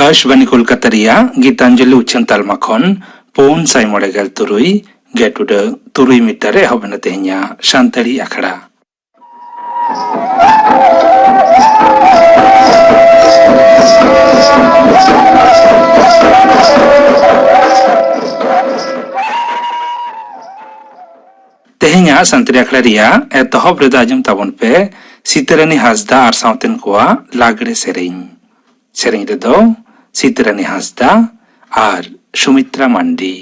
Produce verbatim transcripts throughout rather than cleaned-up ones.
ᱟᱠᱟᱥᱵᱟᱱᱤ ᱠᱳᱞᱠᱟᱛᱟ ᱨᱮᱭᱟᱜ ᱜᱤᱛᱟᱧᱡᱚᱞᱤ ᱩᱪᱷᱟᱹᱱ ᱛᱟᱞᱢᱟ ᱠᱷᱚᱱ ᱯᱩᱱ ᱥᱟᱭ ᱢᱚᱬᱮ ᱜᱮᱞ ᱛᱩᱨᱩᱭ ᱜᱮᱴ ᱩᱰᱟᱹ ᱛᱩᱨᱩᱭ ᱢᱤᱴᱟᱨ ᱨᱮ ᱮᱦᱚᱵ ᱮᱱᱟ ᱛᱮᱦᱮᱧᱟᱜ ᱥᱟᱱᱛᱟᱲᱤ ᱟᱠᱷᱲᱟ᱾ ᱛᱮᱦᱮᱧᱟᱜ ᱥᱟᱱᱛᱟᱲᱤ ᱟᱠᱷᱲᱟ ᱨᱮᱭᱟᱜ ᱮᱛᱚᱦᱚᱵ ᱨᱮᱫᱚ ᱟᱸᱡᱚᱢ ᱛᱟᱵᱚᱱ ᱯᱮ ᱥᱤᱛᱟᱹᱨᱟᱹᱱᱤ ᱦᱟᱸᱥᱫᱟ ᱟᱨ ᱥᱟᱶᱛᱮᱱ ᱠᱚᱣᱟᱜ ᱞᱟᱜᱽᱲᱮ ᱥᱮᱨᱮᱧ᱾ ᱥᱮᱨᱮᱧ ᱨᱮᱫᱚ ᱥᱤᱛᱟᱹᱨᱟᱹᱱᱤ ᱦᱟᱸᱥᱫᱟ ᱟᱨ ᱥᱩᱢᱤᱛᱨᱟ ᱢᱟᱱᱰᱤ᱾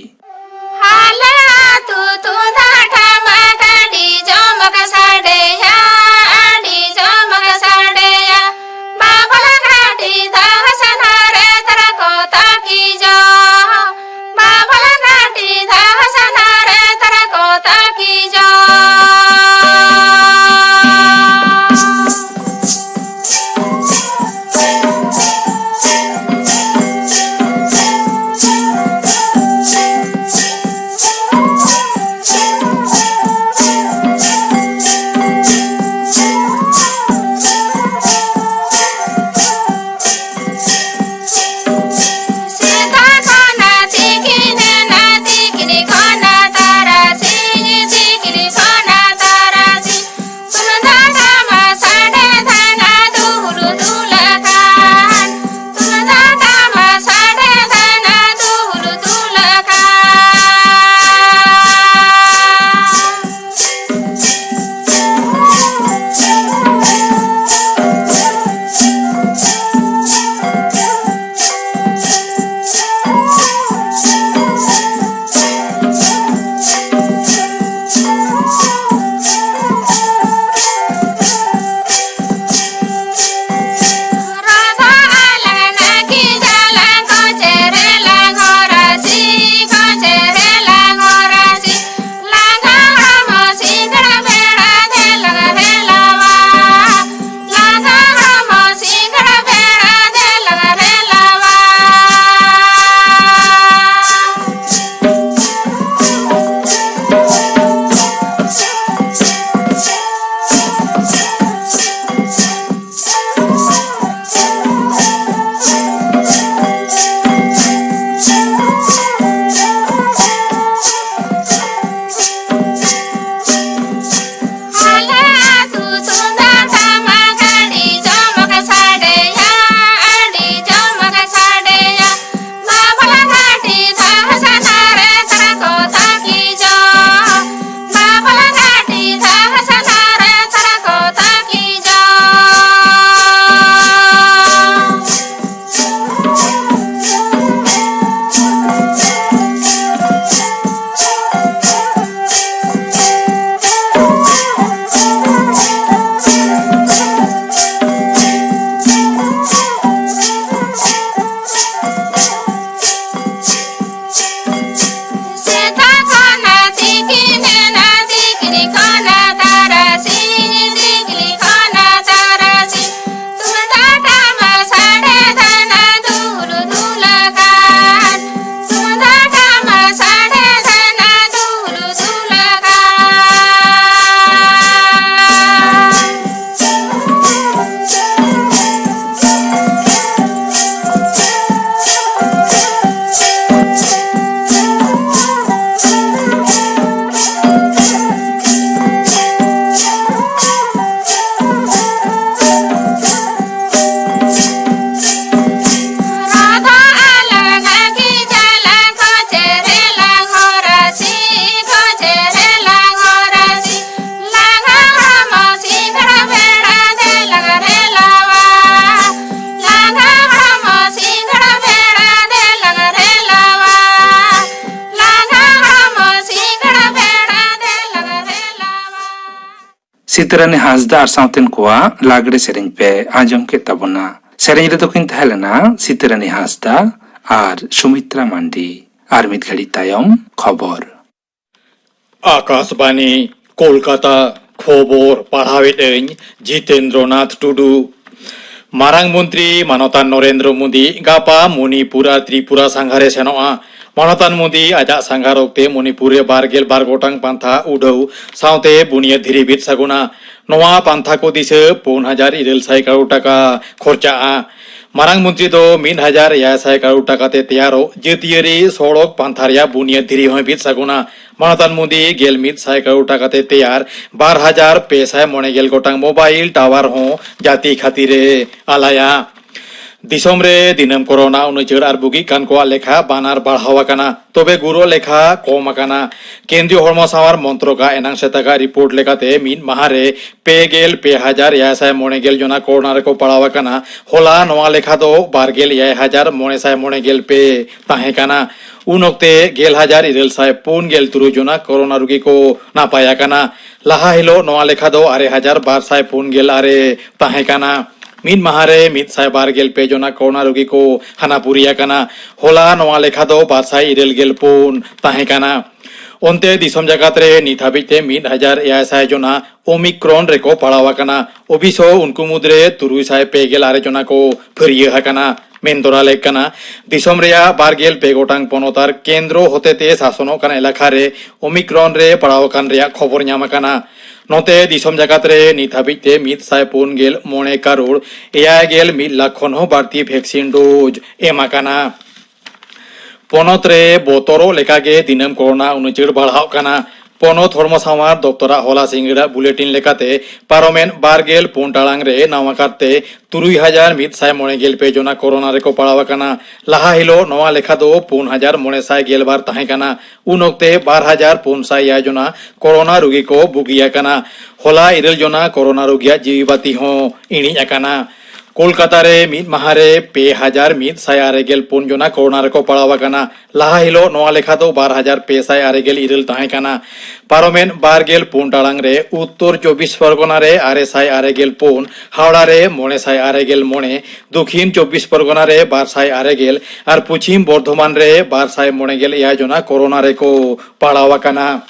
ᱟᱞᱮ ᱟᱹᱛᱩ ᱛᱩᱢᱫᱟᱜ ᱴᱟᱢᱟᱠ ᱟᱹᱰᱤ ᱡᱚᱢᱚᱠ ᱥᱟᱰᱮᱭᱟ, ᱟᱹᱰᱤ ᱡᱚᱢᱚᱠ ᱥᱟᱰᱮᱭᱟ᱾ ᱵᱟᱵᱞᱟ ᱜᱷᱟᱴᱤ ᱫᱟᱦᱟ ᱥᱟᱱᱟ ᱨᱮ ᱛᱟᱨᱟ ᱠᱚ ᱛᱟᱹᱠᱤᱡᱚᱜ᱾ ᱵᱟᱵᱞᱟ ᱜᱷᱟᱴᱤ ᱫᱟᱦᱟ ᱥᱟᱱᱟ ᱨᱮ ᱛᱟᱨᱟ ᱠᱚ ᱛᱟᱹᱠᱤᱡᱚᱜ᱾ ᱥᱤᱛᱟᱹᱨᱟᱹᱱᱤ ᱦᱟᱸᱥᱫᱟ ᱟᱨ ᱥᱟᱶᱛᱮᱱ ᱠᱚᱣᱟᱜ ᱞᱟᱜᱽᱲᱮ ᱥᱮᱨᱮᱧ ᱯᱮ ᱟᱸᱡᱚᱢ ᱠᱮᱫ ᱛᱟᱵᱚᱱᱟ᱾ ᱥᱮᱨᱮᱧ ᱨᱮᱫᱚ ᱠᱤᱱ ᱛᱟᱦᱮᱸ ᱞᱮᱱᱟ ᱥᱤᱛᱟᱹᱨᱟᱹᱱᱤ ᱦᱟᱸᱥᱫᱟ ᱟᱨ ᱥᱩᱢᱤᱛᱨᱟ ᱢᱟᱱᱰᱤ᱾ ᱟᱨ ᱢᱤᱫ ᱜᱷᱟᱹᱲᱤᱡ ᱛᱟᱭᱚᱢ ᱠᱷᱚᱵᱚᱨ᱾ ᱟᱠᱟᱥᱵᱟᱱᱤ, ᱠᱳᱞᱠᱟᱛᱟ᱾ ᱠᱷᱚᱵᱚᱨ ᱯᱟᱲᱦᱟᱣᱮᱫ ᱟᱹᱧ ᱡᱤᱛᱮᱱᱫᱨᱚᱱᱟᱛᱷ ᱴᱩᱰᱩ᱾ ᱢᱟᱨᱟᱝ ᱢᱚᱱᱛᱨᱤ ᱢᱟᱱᱚᱛᱟᱱ ᱱᱚᱨᱮᱱᱫᱨᱚ ᱢᱳᱫᱤ ᱜᱟᱯᱟ ᱢᱚᱱᱤᱯᱩᱨ ᱟᱨ ᱛᱨᱤᱯᱩᱨᱟ ᱥᱟᱸᱜᱷᱟᱨᱮ ᱥᱮᱱᱚᱜᱼᱟ᱾ ᱢᱟᱱᱚᱛᱟᱱ ᱢᱳᱫᱤ ᱟᱡᱟᱜ ᱥᱟᱸᱜᱷᱟᱨ ᱚᱠᱛᱮ ᱢᱚᱱᱤᱯᱩᱨ ᱨᱮ ᱵᱟᱨ ᱜᱮᱞ ᱵᱟᱨ ᱜᱚᱴᱟᱝ ᱯᱟᱱᱛᱷᱟ ᱩᱰᱟᱹᱣ ᱥᱟᱶᱛᱮ ᱵᱩᱱᱤᱭᱟᱹᱫ ᱫᱷᱤᱨᱤ ᱵᱤᱫ ᱥᱟᱹᱜᱩᱱᱟ᱾ ᱱᱚᱣᱟ ᱯᱟᱱᱛᱷᱟ ᱠᱚ ᱫᱤᱥᱟᱹ ᱯᱩᱱ ᱦᱟᱡᱟᱨ ᱤᱨᱟᱹᱞ ᱥᱟᱭ ᱠᱟᱨᱳᱲ ᱴᱟᱠᱟ ᱠᱷᱚᱨᱪᱟᱜᱼᱟ᱾ ᱢᱟᱨᱟᱝ ᱢᱚᱱᱛᱨᱤ ᱫᱚ ᱢᱤᱫ ᱦᱟᱡᱟᱨ ᱮᱭᱟᱭ ᱥᱟᱭ ᱠᱟᱨᱳᱲ ᱴᱟᱠᱟ ᱛᱮ ᱛᱮᱭᱟᱨᱚᱜ ᱡᱟᱹᱛᱤᱭᱟᱹᱨᱤ ᱥᱚᱲᱚᱠ ᱯᱟᱱᱛᱷᱟ ᱨᱮᱭᱟᱜ ᱵᱩᱱᱤᱭᱟᱹᱫ ᱫᱷᱤᱨᱤ ᱦᱚᱸᱭ ᱵᱤᱫ ᱥᱟᱹᱜᱩᱱᱟ᱾ ᱢᱟᱱᱚᱛᱟᱱ ᱢᱳᱫᱤ ᱜᱮᱞ ᱢᱤᱫ ᱥᱟᱭ ᱠᱟᱨᱳᱲ ᱴᱟᱠᱟ ᱛᱮ ᱛᱮᱭᱟᱨ ᱵᱟᱨ ᱦᱟᱡᱟᱨ ᱯᱮ ᱥᱟᱭ ᱢᱚᱬᱮ ᱜᱮᱞ ᱜᱚᱴᱟᱝ ᱢᱳᱵᱟᱭᱤᱞ ᱴᱟᱣᱟᱨ ᱦᱚᱸ ᱡᱟᱹᱛᱤ ᱠᱷᱟᱹᱛᱤᱨ ᱮ ᱟᱞᱟᱭᱟ᱾ ᱫᱤᱥᱚᱢ ᱨᱮ ᱫᱤᱱᱟᱹᱢ ᱠᱚᱨᱳᱱᱟ ᱩᱱᱩᱪᱟᱹᱲ ᱟᱨ ᱵᱩᱜᱤᱜ ᱠᱟᱱ ᱠᱚᱣᱟᱜ ᱞᱮᱠᱷᱟ ᱵᱟᱱᱟᱨ ᱵᱟᱲᱦᱟᱣ ᱟᱠᱟᱱᱟ, ᱛᱚᱵᱮ ᱜᱩᱨᱚᱜ ᱞᱮᱠᱷᱟ ᱠᱚᱢ ᱟᱠᱟᱱᱟ᱾ ᱠᱮᱱᱫᱨᱤᱭᱚ ᱦᱚᱲᱢᱚ ᱥᱟᱶᱟᱨ ᱢᱚᱱᱛᱨᱚᱠᱟᱜ ᱮᱱᱟᱝ ᱥᱮᱛᱟᱜᱟᱜ ᱨᱤᱯᱳᱨᱴ ᱞᱮᱠᱟᱛᱮ ᱢᱤᱫ ᱢᱟᱦᱟ ᱨᱮ ᱯᱮ ᱜᱮᱞ ᱯᱮ ᱦᱟᱡᱟᱨ ᱮᱭᱟᱭ ᱥᱟᱭ ᱢᱚᱬᱮ ᱜᱮᱞ ᱡᱚᱱᱟ ᱠᱚᱨᱳᱱᱟ ᱨᱮᱠᱚ ᱯᱟᱲᱟᱣ ᱟᱠᱟᱱᱟ᱾ ᱦᱚᱞᱟ ᱱᱚᱣᱟ ᱞᱮᱠᱷᱟ ᱫᱚ ᱵᱟᱨ ᱜᱮᱞ ᱮᱭᱟᱭ ᱦᱟᱡᱟᱨ ᱢᱚᱬᱮ ᱥᱟᱭ ᱢᱚᱬᱮ ᱜᱮᱞ ᱯᱮ ᱛᱟᱦᱮᱸ ᱠᱟᱱᱟ᱾ ᱩᱱ ᱚᱠᱛᱮ ᱜᱮᱞ ᱦᱟᱡᱟᱨ ᱤᱨᱟᱹᱞ ᱥᱟᱭ ᱯᱩᱱ ᱜᱮᱞ ᱛᱩᱨᱩᱭ ᱡᱚᱱᱟ ᱠᱚᱨᱳᱱᱟ ᱨᱩᱜᱤ ᱠᱚ ᱱᱟᱯᱟᱭ ᱟᱠᱟᱱᱟ᱾ ᱞᱟᱦᱟ ᱦᱤᱞᱳᱜ ᱱᱚᱣᱟ ᱞᱮᱠᱷᱟ ᱫᱚ ᱟᱨᱮ ᱦᱟᱡᱟᱨ ᱵᱟᱨ ᱥᱟᱭ ᱯᱩᱱ ᱜᱮᱞ ᱟᱨᱮ ᱛᱟᱦᱮᱸ ᱠᱟᱱᱟ᱾ ᱢᱤᱫ ᱢᱟᱦᱟ ᱨᱮ ᱢᱤᱫ ᱥᱟᱭ ᱵᱟᱨ ᱜᱮᱞ ᱯᱮ ᱡᱚᱱᱟ ᱠᱚᱨᱳᱱᱟ ᱨᱩᱜᱤ ᱠᱚ ᱦᱟᱱᱟ ᱯᱩᱨᱤ ᱟᱠᱟᱱᱟ᱾ ᱦᱚᱞᱟ ᱱᱚᱣᱟ ᱞᱮᱠᱷᱟ ᱫᱚ ᱵᱟᱨ ᱥᱟᱭ ᱤᱨᱟᱹᱞ ᱜᱮᱞ ᱯᱩᱱ ᱛᱟᱦᱮᱸ ᱠᱟᱱᱟ᱾ ᱚᱱᱛᱮ ᱫᱤᱥᱚᱢ ᱡᱟᱠᱟᱛ ᱨᱮ ᱱᱤᱛ ᱦᱟᱹᱵᱤᱡ ᱛᱮ ᱢᱤᱫ ᱦᱟᱡᱟᱨ ᱮᱭᱟᱭ ᱥᱟᱭ ᱡᱚᱱᱟ ᱳᱢᱤᱠᱨᱚᱱ ᱨᱮᱠᱚ ᱯᱟᱲᱟᱣ ᱟᱠᱟᱱᱟ᱾ ᱚᱵᱤᱥᱚ ᱩᱱᱠᱩ ᱢᱩᱫᱽᱨᱮ ᱛᱩᱨᱩᱭ ᱥᱟᱭ ᱯᱮ ᱜᱮᱞ ᱟᱨᱮ ᱡᱚᱱᱟ ᱠᱚ ᱯᱷᱟᱹᱨᱭᱟᱹ ᱟᱠᱟᱱᱟ᱾ ᱢᱮᱱ ᱛᱚᱨᱟ ᱞᱮᱠ ᱠᱟᱱᱟ, ᱫᱤᱥᱚᱢ ᱨᱮᱭᱟᱜ ᱵᱟᱨ ᱜᱮᱞ ᱯᱮ ᱜᱚᱴᱟᱝ ᱯᱚᱱᱚᱛ ᱟᱨ ᱠᱮᱱᱫᱨᱚ ᱦᱚᱛᱮᱛᱮ ᱥᱟᱥᱚᱱᱚᱜ ᱠᱟᱱ ᱮᱞᱟᱠᱟ ᱨᱮ ᱳᱢᱤᱠᱨᱚᱱ ᱨᱮ ᱯᱟᱲᱟᱣ ᱟᱠᱟᱱ ᱨᱮᱭᱟᱜ ᱠᱷᱚᱵᱚᱨ ᱧᱟᱢ ᱟᱠᱟᱱᱟ᱾ ᱱᱚᱛᱮ ᱫᱤᱥᱚᱢ ᱡᱟᱠᱟᱛ ᱨᱮ ᱱᱤᱛ ᱦᱟᱹᱵᱤᱡ ᱛᱮ ᱢᱤᱫ ᱥᱟᱭ ᱯᱩᱱ ᱜᱮᱞ ᱢᱚᱬᱮ ᱠᱟᱨᱳᱲ ᱮᱭᱟᱭ ᱜᱮᱞ ᱢᱤᱫ ᱞᱟᱠᱷ ᱠᱷᱚᱱ ᱦᱚᱸ ᱵᱟᱹᱲᱛᱤ ᱵᱷᱮᱠᱥᱤᱱ ᱰᱳᱡᱽ ᱮᱢ ᱟᱠᱟᱱᱟ᱾ ᱯᱚᱱᱚᱛ ᱨᱮ ᱵᱚᱛᱚᱨᱚᱜ ᱞᱮᱠᱟᱜᱮ ᱫᱤᱱᱟᱹᱢ ᱠᱚᱨᱳᱱᱟ ᱩᱱᱩᱪᱟᱹᱲ ᱵᱟᱲᱦᱟᱜ ᱠᱟᱱᱟ᱾ ᱯᱚᱱᱚᱛ ᱦᱚᱲᱢᱚ ᱥᱟᱶᱟᱨ ᱫᱚᱯᱛᱚᱨᱟᱜ ᱦᱚᱞᱟ ᱥᱤᱸᱜᱟᱹᱲᱟᱜ ᱵᱩᱞᱮᱴᱤᱱ ᱞᱮᱠᱟᱛᱮ, ᱯᱟᱨᱚᱢᱮᱱ ᱵᱟᱨ ᱜᱮᱞ ᱯᱩᱱ ᱴᱟᱲᱟᱝ ᱨᱮ ᱱᱟᱣᱟ ᱠᱟᱨᱛᱮ ᱛᱩᱨᱩᱭ ᱦᱟᱡᱟᱨ ᱢᱤᱫ ᱥᱟᱭ ᱢᱚᱬᱮ ᱜᱮᱞ ᱯᱮ ᱡᱚᱱᱟ ᱠᱚᱨᱳᱱᱟ ᱨᱮᱠᱚ ᱯᱟᱲᱟᱣ ᱟᱠᱟᱱᱟ᱾ ᱞᱟᱦᱟ ᱦᱤᱞᱳᱜ ᱱᱚᱣᱟ ᱞᱮᱠᱷᱟ ᱫᱚ ᱯᱩᱱ ᱦᱟᱡᱟᱨ ᱢᱚᱬᱮ ᱥᱟᱭ ᱜᱮᱞ ᱵᱟᱨ ᱛᱟᱦᱮᱸ ᱠᱟᱱᱟ᱾ ᱩᱱ ᱚᱠᱛᱮ ᱵᱟᱨ ᱦᱟᱡᱟᱨ ᱯᱩᱱ ᱥᱟᱭ ᱮᱭᱟᱭ ᱡᱚᱱᱟ ᱠᱚᱨᱳᱱᱟ ᱨᱩᱜᱤ ᱠᱚ ᱵᱩᱜᱤ ᱟᱠᱟᱱᱟ᱾ ᱦᱚᱞᱟ ᱤᱨᱟᱹᱞ ᱡᱚᱱᱟ ᱠᱚᱨᱳᱱᱟ ᱨᱩᱜᱤᱭᱟᱜ ᱡᱤᱣᱤ ᱵᱟᱹᱛᱤ ᱦᱚᱸ ᱤᱬᱤᱡ ᱟᱠᱟᱱᱟ᱾ ᱠᱳᱞᱠᱟᱛᱟ ᱨᱮ ᱢᱤᱫ ᱢᱟᱦᱟ ᱨᱮ ᱯᱮ ᱦᱟᱡᱟᱨ ᱢᱤᱫ ᱥᱟᱭ ᱟᱨᱮ ᱜᱮᱞ ᱯᱩᱱ ᱡᱚᱱᱟ ᱠᱳᱨᱳᱱᱟ ᱨᱮᱠᱚ ᱯᱟᱲᱟᱣ ᱟᱠᱟᱱᱟ᱾ ᱞᱟᱦᱟ ᱦᱤᱞᱳᱜ ᱱᱚᱣᱟ ᱞᱮᱠᱷᱟ ᱫᱚ ᱵᱟᱨ ᱦᱟᱡᱟᱨ ᱯᱮ ᱥᱟᱭ ᱟᱨᱮ ᱜᱮᱞ ᱤᱨᱟᱹᱞ ᱛᱟᱦᱮᱸ ᱠᱟᱱᱟ᱾ ᱯᱟᱨᱚᱢᱮᱱ ᱵᱟᱨ ᱜᱮᱞ ᱯᱩᱱ ᱴᱟᱲᱟᱝ ᱨᱮ ᱩᱛᱛᱚᱨ ᱪᱚᱵᱵᱤᱥ ᱯᱚᱨᱜᱚᱱᱟ ᱨᱮ ᱟᱨᱮ ᱥᱟᱭ ᱟᱨᱮ ᱜᱮᱞ ᱯᱩᱱ, ᱦᱟᱣᱲᱟ ᱨᱮ ᱢᱚᱬᱮ ᱥᱟᱭ ᱟᱨᱮ ᱜᱮᱞ ᱢᱚᱬᱮ, ᱫᱚᱠᱷᱤᱱ ᱪᱚᱵᱵᱤᱥ ᱯᱚᱨᱜᱚᱱᱟ ᱨᱮ ᱵᱟᱨ ᱥᱟᱭ ᱟᱨᱮ ᱜᱮᱞ ᱟᱨ ᱯᱚᱪᱷᱤᱢ ᱵᱚᱨᱫᱷᱚᱢᱟᱱ ᱨᱮ ᱵᱟᱨ ᱥᱟᱭ ᱢᱚᱬᱮ ᱜᱮᱞ ᱮᱭᱟᱭ ᱡᱚᱱᱟ ᱠᱳᱨᱳᱱᱟ ᱨᱮᱠᱚ ᱯᱟᱲᱟᱣ ᱟᱠᱟᱱᱟ᱾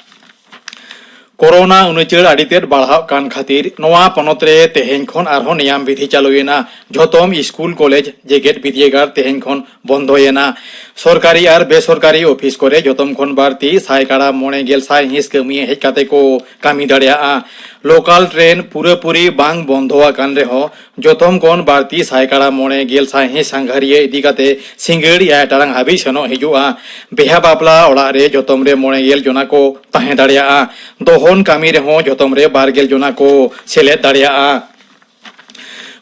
ᱠᱳᱨᱳᱱᱟ ᱩᱱᱩᱪᱟᱹᱲ ᱟᱹᱰᱤ ᱛᱮᱫ ᱵᱟᱲᱦᱟᱜ ᱠᱟᱱ ᱠᱷᱟᱹᱛᱤᱨ ᱱᱚᱣᱟ ᱯᱚᱱᱚᱛ ᱨᱮ ᱛᱮᱦᱮᱧ ᱠᱷᱚᱱ ᱟᱨᱦᱚᱸ ᱱᱮᱭᱟᱢ ᱵᱤᱫᱷᱤ ᱪᱟᱹᱞᱩᱭᱮᱱᱟ᱾ ᱡᱷᱚᱛᱚᱢ ᱥᱠᱩᱞ, ᱠᱚᱞᱮᱡᱽ, ᱡᱮᱜᱮᱛ ᱵᱤᱨᱫᱟᱹᱜᱟᱲ ᱛᱮᱦᱮᱧ ᱠᱷᱚᱱ ᱵᱚᱱᱫᱚᱭᱮᱱᱟ᱾ ᱥᱚᱨᱠᱟᱨᱤ ᱟᱨ ᱵᱮᱥᱚᱨᱠᱟᱨᱤ ᱚᱯᱷᱤᱥ ᱠᱚᱨᱮ ᱡᱷᱚᱛᱚᱢ ᱠᱷᱚᱱ ᱵᱟᱹᱲᱛᱤ ᱥᱟᱭᱠᱟᱲᱟ ᱢᱚᱬᱮ ᱜᱮᱞ ᱥᱟᱭᱦᱤᱸᱥ ᱠᱟᱹᱢᱤᱭᱟᱹ ᱦᱮᱡ ᱠᱟᱛᱮ ᱠᱚ ᱠᱟᱹᱢᱤ ᱫᱟᱲᱮᱭᱟᱜᱼᱟ᱾ ᱞᱳᱠᱟᱞ ᱴᱨᱮᱱ ᱯᱩᱨᱟᱹᱯᱩᱨᱤ ᱵᱟᱝ ᱵᱚᱱᱫᱚ ᱟᱠᱟᱱ ᱨᱮᱦᱚᱸ ᱡᱚᱛᱚᱢ ᱠᱷᱚᱱ ᱵᱟᱹᱲᱛᱤ ᱥᱟᱭᱠᱟᱲᱟ ᱢᱚᱬᱮ ᱜᱮᱞ ᱥᱟᱭᱦᱤᱸᱥ ᱥᱟᱸᱜᱷᱟᱨᱤᱭᱟᱹ ᱤᱫᱤ ᱠᱟᱛᱮ ᱥᱤᱸᱜᱟᱹᱲ ᱮᱭᱟᱭ ᱴᱟᱲᱟᱝ ᱦᱟᱹᱵᱤᱡ ᱥᱮᱱᱚᱜ ᱦᱤᱡᱩᱜᱼᱟ᱾ ᱵᱤᱦᱟ ᱵᱟᱯᱞᱟ ᱚᱲᱟᱜ ᱨᱮ ᱡᱚᱛᱚᱢ ᱨᱮ ᱢᱚᱬᱮ ᱜᱮᱞ ᱡᱚᱱᱟ ᱠᱚ ᱛᱟᱦᱮᱸ ᱫᱟᱲᱮᱭᱟᱜᱼᱟ᱾ ᱫᱚᱦᱚᱱ ᱠᱟᱹᱢᱤ ᱨᱮᱦᱚᱸ ᱡᱚᱛᱚᱢ ᱨᱮ ᱵᱟᱨ ᱜᱮᱞ ᱡᱚᱱᱟ ᱠᱚ ᱥᱮᱞᱮᱫ ᱫᱟᱲᱮᱭᱟᱜᱼᱟ᱾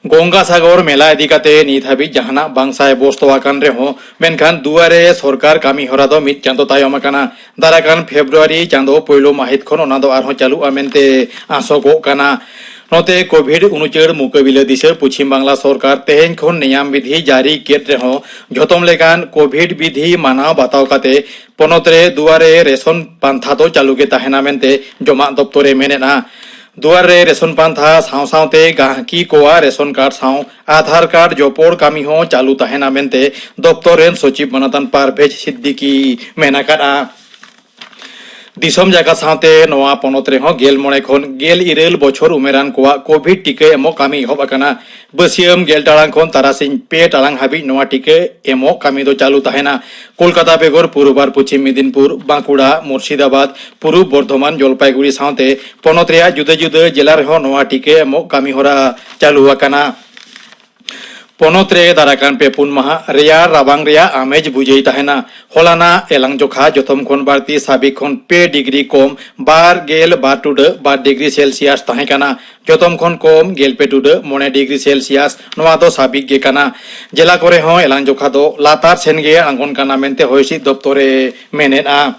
ᱜᱚᱝᱜᱟᱥᱟᱜᱚᱨ ᱢᱮᱞᱟ ᱤᱫᱤ ᱠᱟᱛᱮ ᱱᱤᱛ ᱦᱟᱹᱵᱤᱡ ᱡᱟᱦᱟᱱᱟᱜ ᱵᱟᱝ ᱥᱟᱭ ᱵᱚᱥᱛᱚ ᱟᱠᱟᱱ ᱨᱮᱦᱚᱸ, ᱢᱮᱱᱠᱷᱟᱱ ᱫᱩᱣᱟᱨᱮ ᱥᱚᱨᱠᱟᱨ ᱠᱟᱹᱢᱤ ᱦᱚᱨᱟ ᱫᱚ ᱢᱤᱫ ᱪᱟᱸᱫᱚ ᱛᱟᱭᱚᱢ ᱟᱠᱟᱱᱟ᱾ ᱫᱟᱨᱟᱭ ᱠᱟᱱ ᱯᱷᱮᱵᱽᱨᱩᱣᱟᱨᱤ ᱪᱟᱸᱫᱚ ᱯᱳᱭᱞᱳ ᱢᱟᱹᱦᱤᱛ ᱠᱷᱚᱱ ᱚᱱᱟ ᱫᱚ ᱟᱨᱦᱚᱸ ᱪᱟᱹᱞᱩᱜᱼᱟ ᱢᱮᱱᱛᱮ ᱟᱥᱚᱜᱚᱜ ᱠᱟᱱᱟ᱾ ᱱᱚᱛᱮ ᱠᱳᱵᱷᱤᱰ ᱩᱱᱩᱪᱟᱹᱲ ᱢᱩᱠᱟᱹᱵᱤᱞᱟᱹ ᱫᱤᱥᱟᱹ ᱯᱚᱪᱷᱤᱢ ᱵᱟᱝᱞᱟ ᱥᱚᱨᱠᱟᱨ ᱛᱮᱦᱮᱧ ᱠᱷᱚᱱ ᱱᱮᱭᱟᱢ ᱵᱤᱫᱷᱤ ᱡᱟᱹᱨᱤ ᱠᱮᱫ ᱨᱮᱦᱚᱸ, ᱡᱷᱚᱛᱚᱢ ᱞᱮᱠᱟᱱ ᱠᱳᱵᱷᱤᱰ ᱵᱤᱫᱷᱤ ᱢᱟᱱᱟᱣ ᱵᱟᱛᱟᱣ ᱠᱟᱛᱮ ᱯᱚᱱᱚᱛ ᱨᱮ ᱫᱩᱣᱟᱨᱮ ᱨᱮᱥᱚᱱ ᱯᱟᱱᱛᱷᱟ ᱫᱚ ᱪᱟᱹᱞᱩ ᱜᱮ ᱛᱟᱦᱮᱱᱟ ᱢᱮᱱᱛᱮ ᱡᱚᱢᱟᱜ ᱫᱚᱯᱛᱚᱨ ᱮ ᱢᱮᱱᱮᱫᱼᱟ᱾ ᱫᱩᱣᱟᱨ ᱨᱮ ᱨᱮᱥᱚᱱ ᱯᱟᱱᱛᱷᱟ ᱥᱟᱶ ᱥᱟᱶᱛᱮ ᱜᱟᱦᱠᱤ ᱠᱚᱣᱟᱜ ᱨᱮᱥᱚᱱ ᱠᱟᱨᱰ ᱥᱟᱶ ᱟᱫᱷᱟᱨ ᱠᱟᱨᱰ ᱡᱚᱯᱚᱲ ᱠᱟᱹᱢᱤ ᱦᱚᱸ ᱪᱟᱹᱞᱩ ᱛᱟᱦᱮᱱᱟ ᱢᱮᱱᱛᱮ ᱫᱚᱯᱛᱚᱨ ᱨᱮᱱ ᱥᱚᱪᱤᱵᱽ ᱢᱟᱱᱚᱛᱟᱱ ᱯᱟᱨᱵᱷᱮᱡᱽ ᱥᱤᱫᱫᱤᱠᱤ ᱢᱮᱱ ᱟᱠᱟᱫᱼᱟ᱾ ᱫᱤᱥᱚᱢ ᱡᱟᱠᱟᱛ ᱥᱟᱶᱛᱮ ᱱᱚᱣᱟ ᱯᱚᱱᱚᱛ ᱨᱮᱦᱚᱸ ᱜᱮᱞ ᱢᱚᱬᱮ ᱠᱷᱚᱱ ᱜᱮᱞ ᱤᱨᱟᱹᱞ ᱵᱚᱪᱷᱚᱨ ᱩᱢᱮᱨᱟᱱ ᱠᱚᱣᱟᱜ ᱠᱳᱵᱷᱤᱰ ᱴᱤᱠᱟᱹ ᱮᱢᱚᱜ ᱠᱟᱹᱢᱤ ᱮᱦᱚᱵ ᱟᱠᱟᱱᱟ᱾ ᱵᱟᱹᱥᱤᱭᱟᱹᱢ ᱜᱮᱞ ᱴᱟᱲᱟᱝ ᱠᱷᱚᱱ ᱛᱟᱨᱟᱥᱤᱧ ᱯᱮ ᱴᱟᱲᱟᱝ ᱦᱟᱹᱵᱤᱡ ᱱᱚᱣᱟ ᱴᱤᱠᱟᱹ ᱮᱢᱚᱜ ᱠᱟᱹᱢᱤ ᱫᱚ ᱪᱟᱹᱞᱩ ᱛᱟᱦᱮᱱᱟ᱾ ᱠᱳᱞᱠᱟᱛᱟ ᱵᱮᱜᱚᱨ ᱯᱩᱨᱩᱵ ᱟᱨ ᱯᱚᱪᱷᱤᱢ ᱢᱮᱫᱤᱱᱯᱩᱨ, ᱵᱟᱸᱠᱩᱲᱟ, ᱢᱩᱨᱥᱤᱫᱟᱵᱟᱫᱽ, ᱯᱩᱨᱩᱵ ᱵᱚᱨᱫᱷᱚᱢᱟᱱ, ᱡᱚᱞᱯᱟᱭᱜᱩᱲᱤ ᱥᱟᱶᱛᱮ ᱯᱚᱱᱚᱛ ᱨᱮᱭᱟᱜ ᱡᱩᱫᱟᱹ ᱡᱩᱫᱟᱹ ᱡᱮᱞᱟ ᱨᱮᱦᱚᱸ ᱱᱚᱣᱟ ᱴᱤᱠᱟᱹ ᱮᱢᱚᱜ ᱠᱟᱹᱢᱤ ᱦᱚᱨᱟ ᱪᱟᱹᱞᱩ ᱟᱠᱟᱱᱟ᱾ ᱯᱚᱱᱚᱛ ᱨᱮ ᱫᱟᱨᱟᱭ ᱠᱟᱱ ᱯᱮ ᱯᱩᱱ ᱢᱟᱦᱟ ᱨᱮᱭᱟᱲ ᱨᱟᱵᱟᱝ ᱨᱮᱭᱟᱜ ᱟᱢᱮᱡ ᱵᱩᱡᱷᱟᱹᱣ ᱛᱟᱦᱮᱱᱟ᱾ ᱦᱚᱞᱟᱱᱟᱜ ᱮᱞᱟᱝ ᱡᱚᱠᱷᱟ ᱡᱚᱛᱚᱢ ᱠᱷᱚᱱ ᱵᱟᱹᱲᱛᱤ ᱥᱟᱵᱤᱠ ᱠᱷᱚᱱ ᱯᱮ ᱰᱤᱜᱽᱨᱤ ᱠᱚᱢ ᱵᱟᱨ ᱜᱮᱞ ᱵᱟᱨ ᱴᱩᱰᱟᱹᱜ ᱵᱟᱨ ᱰᱤᱜᱽᱨᱤ ᱥᱮᱞᱥᱤᱭᱟᱥ ᱛᱟᱦᱮᱸ ᱠᱟᱱᱟ᱾ ᱡᱚᱛᱚᱢ ᱠᱷᱚᱱ ᱠᱚᱢ ᱜᱮᱞ ᱯᱮ ᱴᱩᱰᱟᱹᱜ ᱢᱚᱬᱮ ᱰᱤᱜᱽᱨᱤ ᱥᱮᱞᱥᱤᱭᱟᱥ, ᱱᱚᱣᱟ ᱫᱚ ᱥᱟᱵᱤᱠ ᱜᱮ ᱠᱟᱱᱟ᱾ ᱡᱮᱞᱟ ᱠᱚᱨᱮ ᱦᱚᱸ ᱮᱞᱟᱝ ᱡᱚᱠᱷᱟ ᱫᱚ ᱞᱟᱛᱟᱨ ᱥᱮᱱ ᱜᱮ ᱟᱬᱜᱚᱱ ᱠᱟᱱᱟ ᱢᱮᱱᱛᱮ ᱦᱚᱭ ᱦᱤᱸᱥᱤᱫ ᱫᱚᱯᱛᱚᱨ ᱮ ᱢᱮᱱᱮᱫᱼᱟ᱾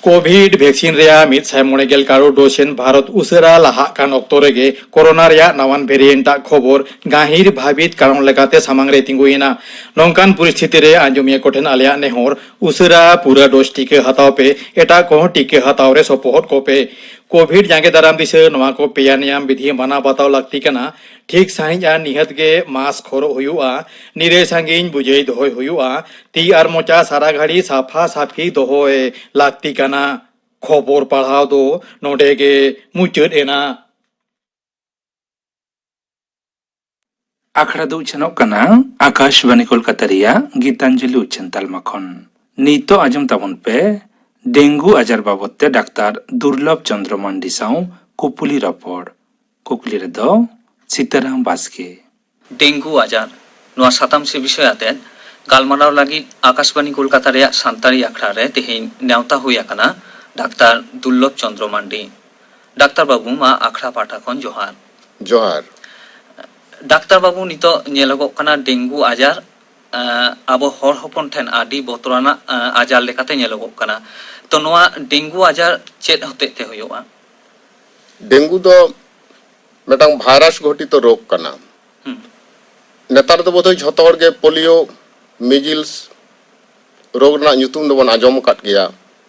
ᱠᱳᱵᱷᱤᱰ ᱵᱷᱮᱠᱥᱤᱱ ᱨᱮᱭᱟᱜ ᱢᱤᱫ ᱥᱟᱭ ᱢᱚᱬᱮ ᱜᱮᱞ ᱠᱟᱨᱳᱲ ᱰᱳᱡᱽ ᱮᱱ ᱵᱷᱟᱨᱚᱛ ᱩᱥᱟᱹᱨᱟ ᱞᱟᱦᱟᱜ ᱠᱟᱱ ᱚᱠᱛᱚ ᱨᱮᱜᱮ ᱠᱳᱨᱳᱱᱟ ᱨᱮᱭᱟᱜ ᱱᱟᱣᱟᱱ ᱵᱷᱮᱨᱤᱭᱮᱱᱴ ᱟᱜ ᱠᱷᱚᱵᱚᱨ ᱜᱟᱹᱦᱤᱨ ᱵᱷᱟᱹᱵᱤᱛ ᱠᱟᱨᱚᱱ ᱞᱮᱠᱟᱛᱮ ᱥᱟᱢᱟᱝ ᱨᱮ ᱛᱤᱸᱜᱩᱭᱮᱱᱟ᱾ ᱱᱚᱝᱠᱟᱱ ᱯᱚᱨᱤᱥᱛᱷᱤᱛᱤ ᱨᱮ ᱟᱸᱡᱚᱢᱤᱭᱟᱹ ᱠᱚᱴᱷᱮᱱ ᱟᱞᱮᱭᱟᱜ ᱱᱮᱦᱚᱨ, ᱩᱥᱟᱹᱨᱟ ᱯᱩᱨᱟᱹ ᱰᱳᱡᱽ ᱴᱤᱠᱟᱹ ᱦᱟᱛᱟᱣ ᱯᱮ, ᱮᱴᱟᱜ ᱠᱚᱦᱚᱸ ᱴᱤᱠᱟᱹ ᱦᱟᱛᱟᱣ ᱨᱮ ᱥᱚᱯᱚᱦᱚᱫ ᱠᱚᱯᱮ᱾ ᱠᱳᱵᱷᱤᱰ ᱡᱟᱸᱜᱮ ᱫᱟᱨᱟᱢ ᱫᱤᱥᱟᱹ ᱱᱚᱣᱟ ᱠᱚ ᱯᱮᱭᱟ ᱱᱤᱭᱟᱢ ᱵᱤᱫᱷᱤ ᱢᱟᱱᱟᱣ ᱵᱟᱛᱟᱣ ᱞᱟᱹᱠᱛᱤ ᱠᱟᱱᱟ᱾ ᱴᱷᱤᱠ ᱥᱟᱺᱦᱤᱡ ᱟᱨ ᱱᱤᱦᱟᱹᱛ ᱜᱮ ᱢᱟᱥᱠ ᱦᱚᱨᱚᱜ ᱦᱩᱭᱩᱜᱼᱟ᱾ ᱱᱤᱨᱟᱹᱭ ᱥᱟᱺᱜᱤᱧ ᱵᱩᱡᱟᱹᱭ ᱫᱚᱦᱚᱭ ᱦᱩᱭᱩᱜᱼᱟ᱾ ᱛᱤ ᱟᱨ ᱢᱚᱪᱟ ᱥᱟᱨᱟ ᱜᱷᱟᱹᱲᱤ ᱥᱟᱯᱷᱟ ᱥᱟᱯᱷᱤ ᱫᱚᱦᱚᱭ ᱞᱟᱹᱠᱛᱤ ᱠᱟᱱᱟ᱾ ᱠᱷᱚᱵᱚᱨ ᱯᱟᱲᱦᱟᱣ ᱫᱚ ᱱᱚᱰᱮ ᱜᱮ ᱢᱩᱪᱟᱹᱫ ᱮᱱᱟ᱾ ᱟᱠᱷᱲᱟ ᱫᱚ ᱩᱪᱷᱟᱹᱱᱚᱜ ᱠᱟᱱᱟ ᱟᱠᱟᱥᱵᱟᱱᱤ ᱠᱳᱞᱠᱟᱛᱟ ᱨᱮᱭᱟᱜ ᱜᱤᱛᱟᱧᱡᱚᱞᱤ ᱩᱪᱷᱟᱹᱱ ᱛᱟᱞᱢᱟ ᱠᱷᱚᱱ᱾ ᱱᱤᱛᱚᱜ ᱟᱸᱡᱚᱢ ᱛᱟᱵᱚᱱ ᱯᱮ ᱰᱮᱝᱜᱩ ᱟᱡᱟᱨ ᱵᱟᱵᱚᱫ ᱛᱮ ᱰᱟᱠᱛᱟᱨ ᱫᱩᱨᱞᱚᱵᱷ ᱪᱚᱸᱫᱽᱨᱚ ᱢᱟᱱᱰᱤ ᱥᱟᱶ ᱠᱩᱯᱩᱞᱤ ᱨᱚᱯᱚᱲ᱾ ᱠᱩᱠᱞᱤ ᱨᱮᱫᱚ ᱥᱤᱛᱟᱨᱟᱢ ᱵᱟᱥᱠᱮ᱾ ᱰᱮᱝᱜᱩ ᱟᱡᱟᱨ, ᱱᱚᱣᱟ ᱥᱟᱛᱟᱢ ᱥᱮ ᱵᱤᱥᱚᱭ ᱟᱛᱮᱫ ᱜᱟᱞᱢᱟᱨᱟᱣ ᱞᱟᱹᱜᱤᱫ ᱟᱠᱟᱥᱵᱟᱱᱤ ᱠᱳᱞᱠᱟᱛᱟ ᱨᱮᱭᱟᱜ ᱥᱟᱱᱛᱟᱲᱤ ᱟᱠᱷᱲᱟ ᱨᱮ ᱛᱮᱦᱮᱧ ᱱᱮᱣᱛᱟ ᱦᱩᱭ ᱟᱠᱟᱱᱟ ᱰᱟᱠᱛᱟᱨ ᱫᱩᱨᱞᱚᱵᱷ ᱪᱚᱸᱫᱽᱨᱚ ᱢᱟᱱᱰᱤ᱾ ᱰᱟᱠᱛᱟᱨ ᱵᱟᱹᱵᱩ, ᱢᱟ ᱟᱠᱷᱲᱟ ᱯᱟᱦᱴᱟ ᱠᱷᱚᱱ ᱡᱚᱦᱟᱨ᱾ ᱡᱚᱦᱟᱨ᱾ ᱰᱟᱠᱛᱟᱨ ᱵᱟᱹᱵᱩ, ᱱᱤᱛᱚᱜ ᱧᱮᱞᱚᱜᱚᱜ ᱠᱟᱱᱟ ᱰᱮᱝᱜᱩ ᱟᱡᱟᱨ, ᱮᱸ, ᱟᱵᱚ ᱦᱚᱲ ᱦᱚᱯᱚᱱ ᱴᱷᱮᱱ ᱟᱹᱰᱤ ᱵᱚᱛᱚᱨᱟᱱᱟᱜ, ᱮᱸ, ᱟᱡᱟᱨ ᱞᱮᱠᱟᱛᱮ ᱧᱮᱞᱚᱜᱚᱜ ᱠᱟᱱᱟ᱾ ᱛᱚ, ᱱᱚᱣᱟ ᱰᱮᱝᱜᱩ ᱟᱡᱟᱨ ᱪᱮᱫ ᱦᱚᱛᱮᱡ ᱛᱮ ᱦᱩᱭᱩᱜᱼᱟ? ᱰᱮᱝᱜᱩ ᱫᱚ ᱢᱤᱫᱴᱟᱝ ᱵᱷᱟᱭᱨᱟᱥ ᱜᱷᱚᱴᱤᱛ ᱨᱳᱜᱽ ᱠᱟᱱᱟ᱾ ᱦᱩᱸ᱾ ᱱᱮᱛᱟᱨ ᱫᱚ ᱵᱳᱫᱷᱚᱭ ᱡᱷᱚᱛᱚ ᱦᱚᱲ ᱜᱮ ᱯᱳᱞᱤᱭᱳ, ᱢᱤᱡᱤᱞᱥ ᱨᱳᱜᱽ ᱨᱮᱱᱟᱜ ᱧᱩᱛᱩᱢ ᱫᱚᱵᱚᱱ ᱟᱸᱡᱚᱢ ᱟᱠᱟᱫ ᱜᱮᱭᱟ᱾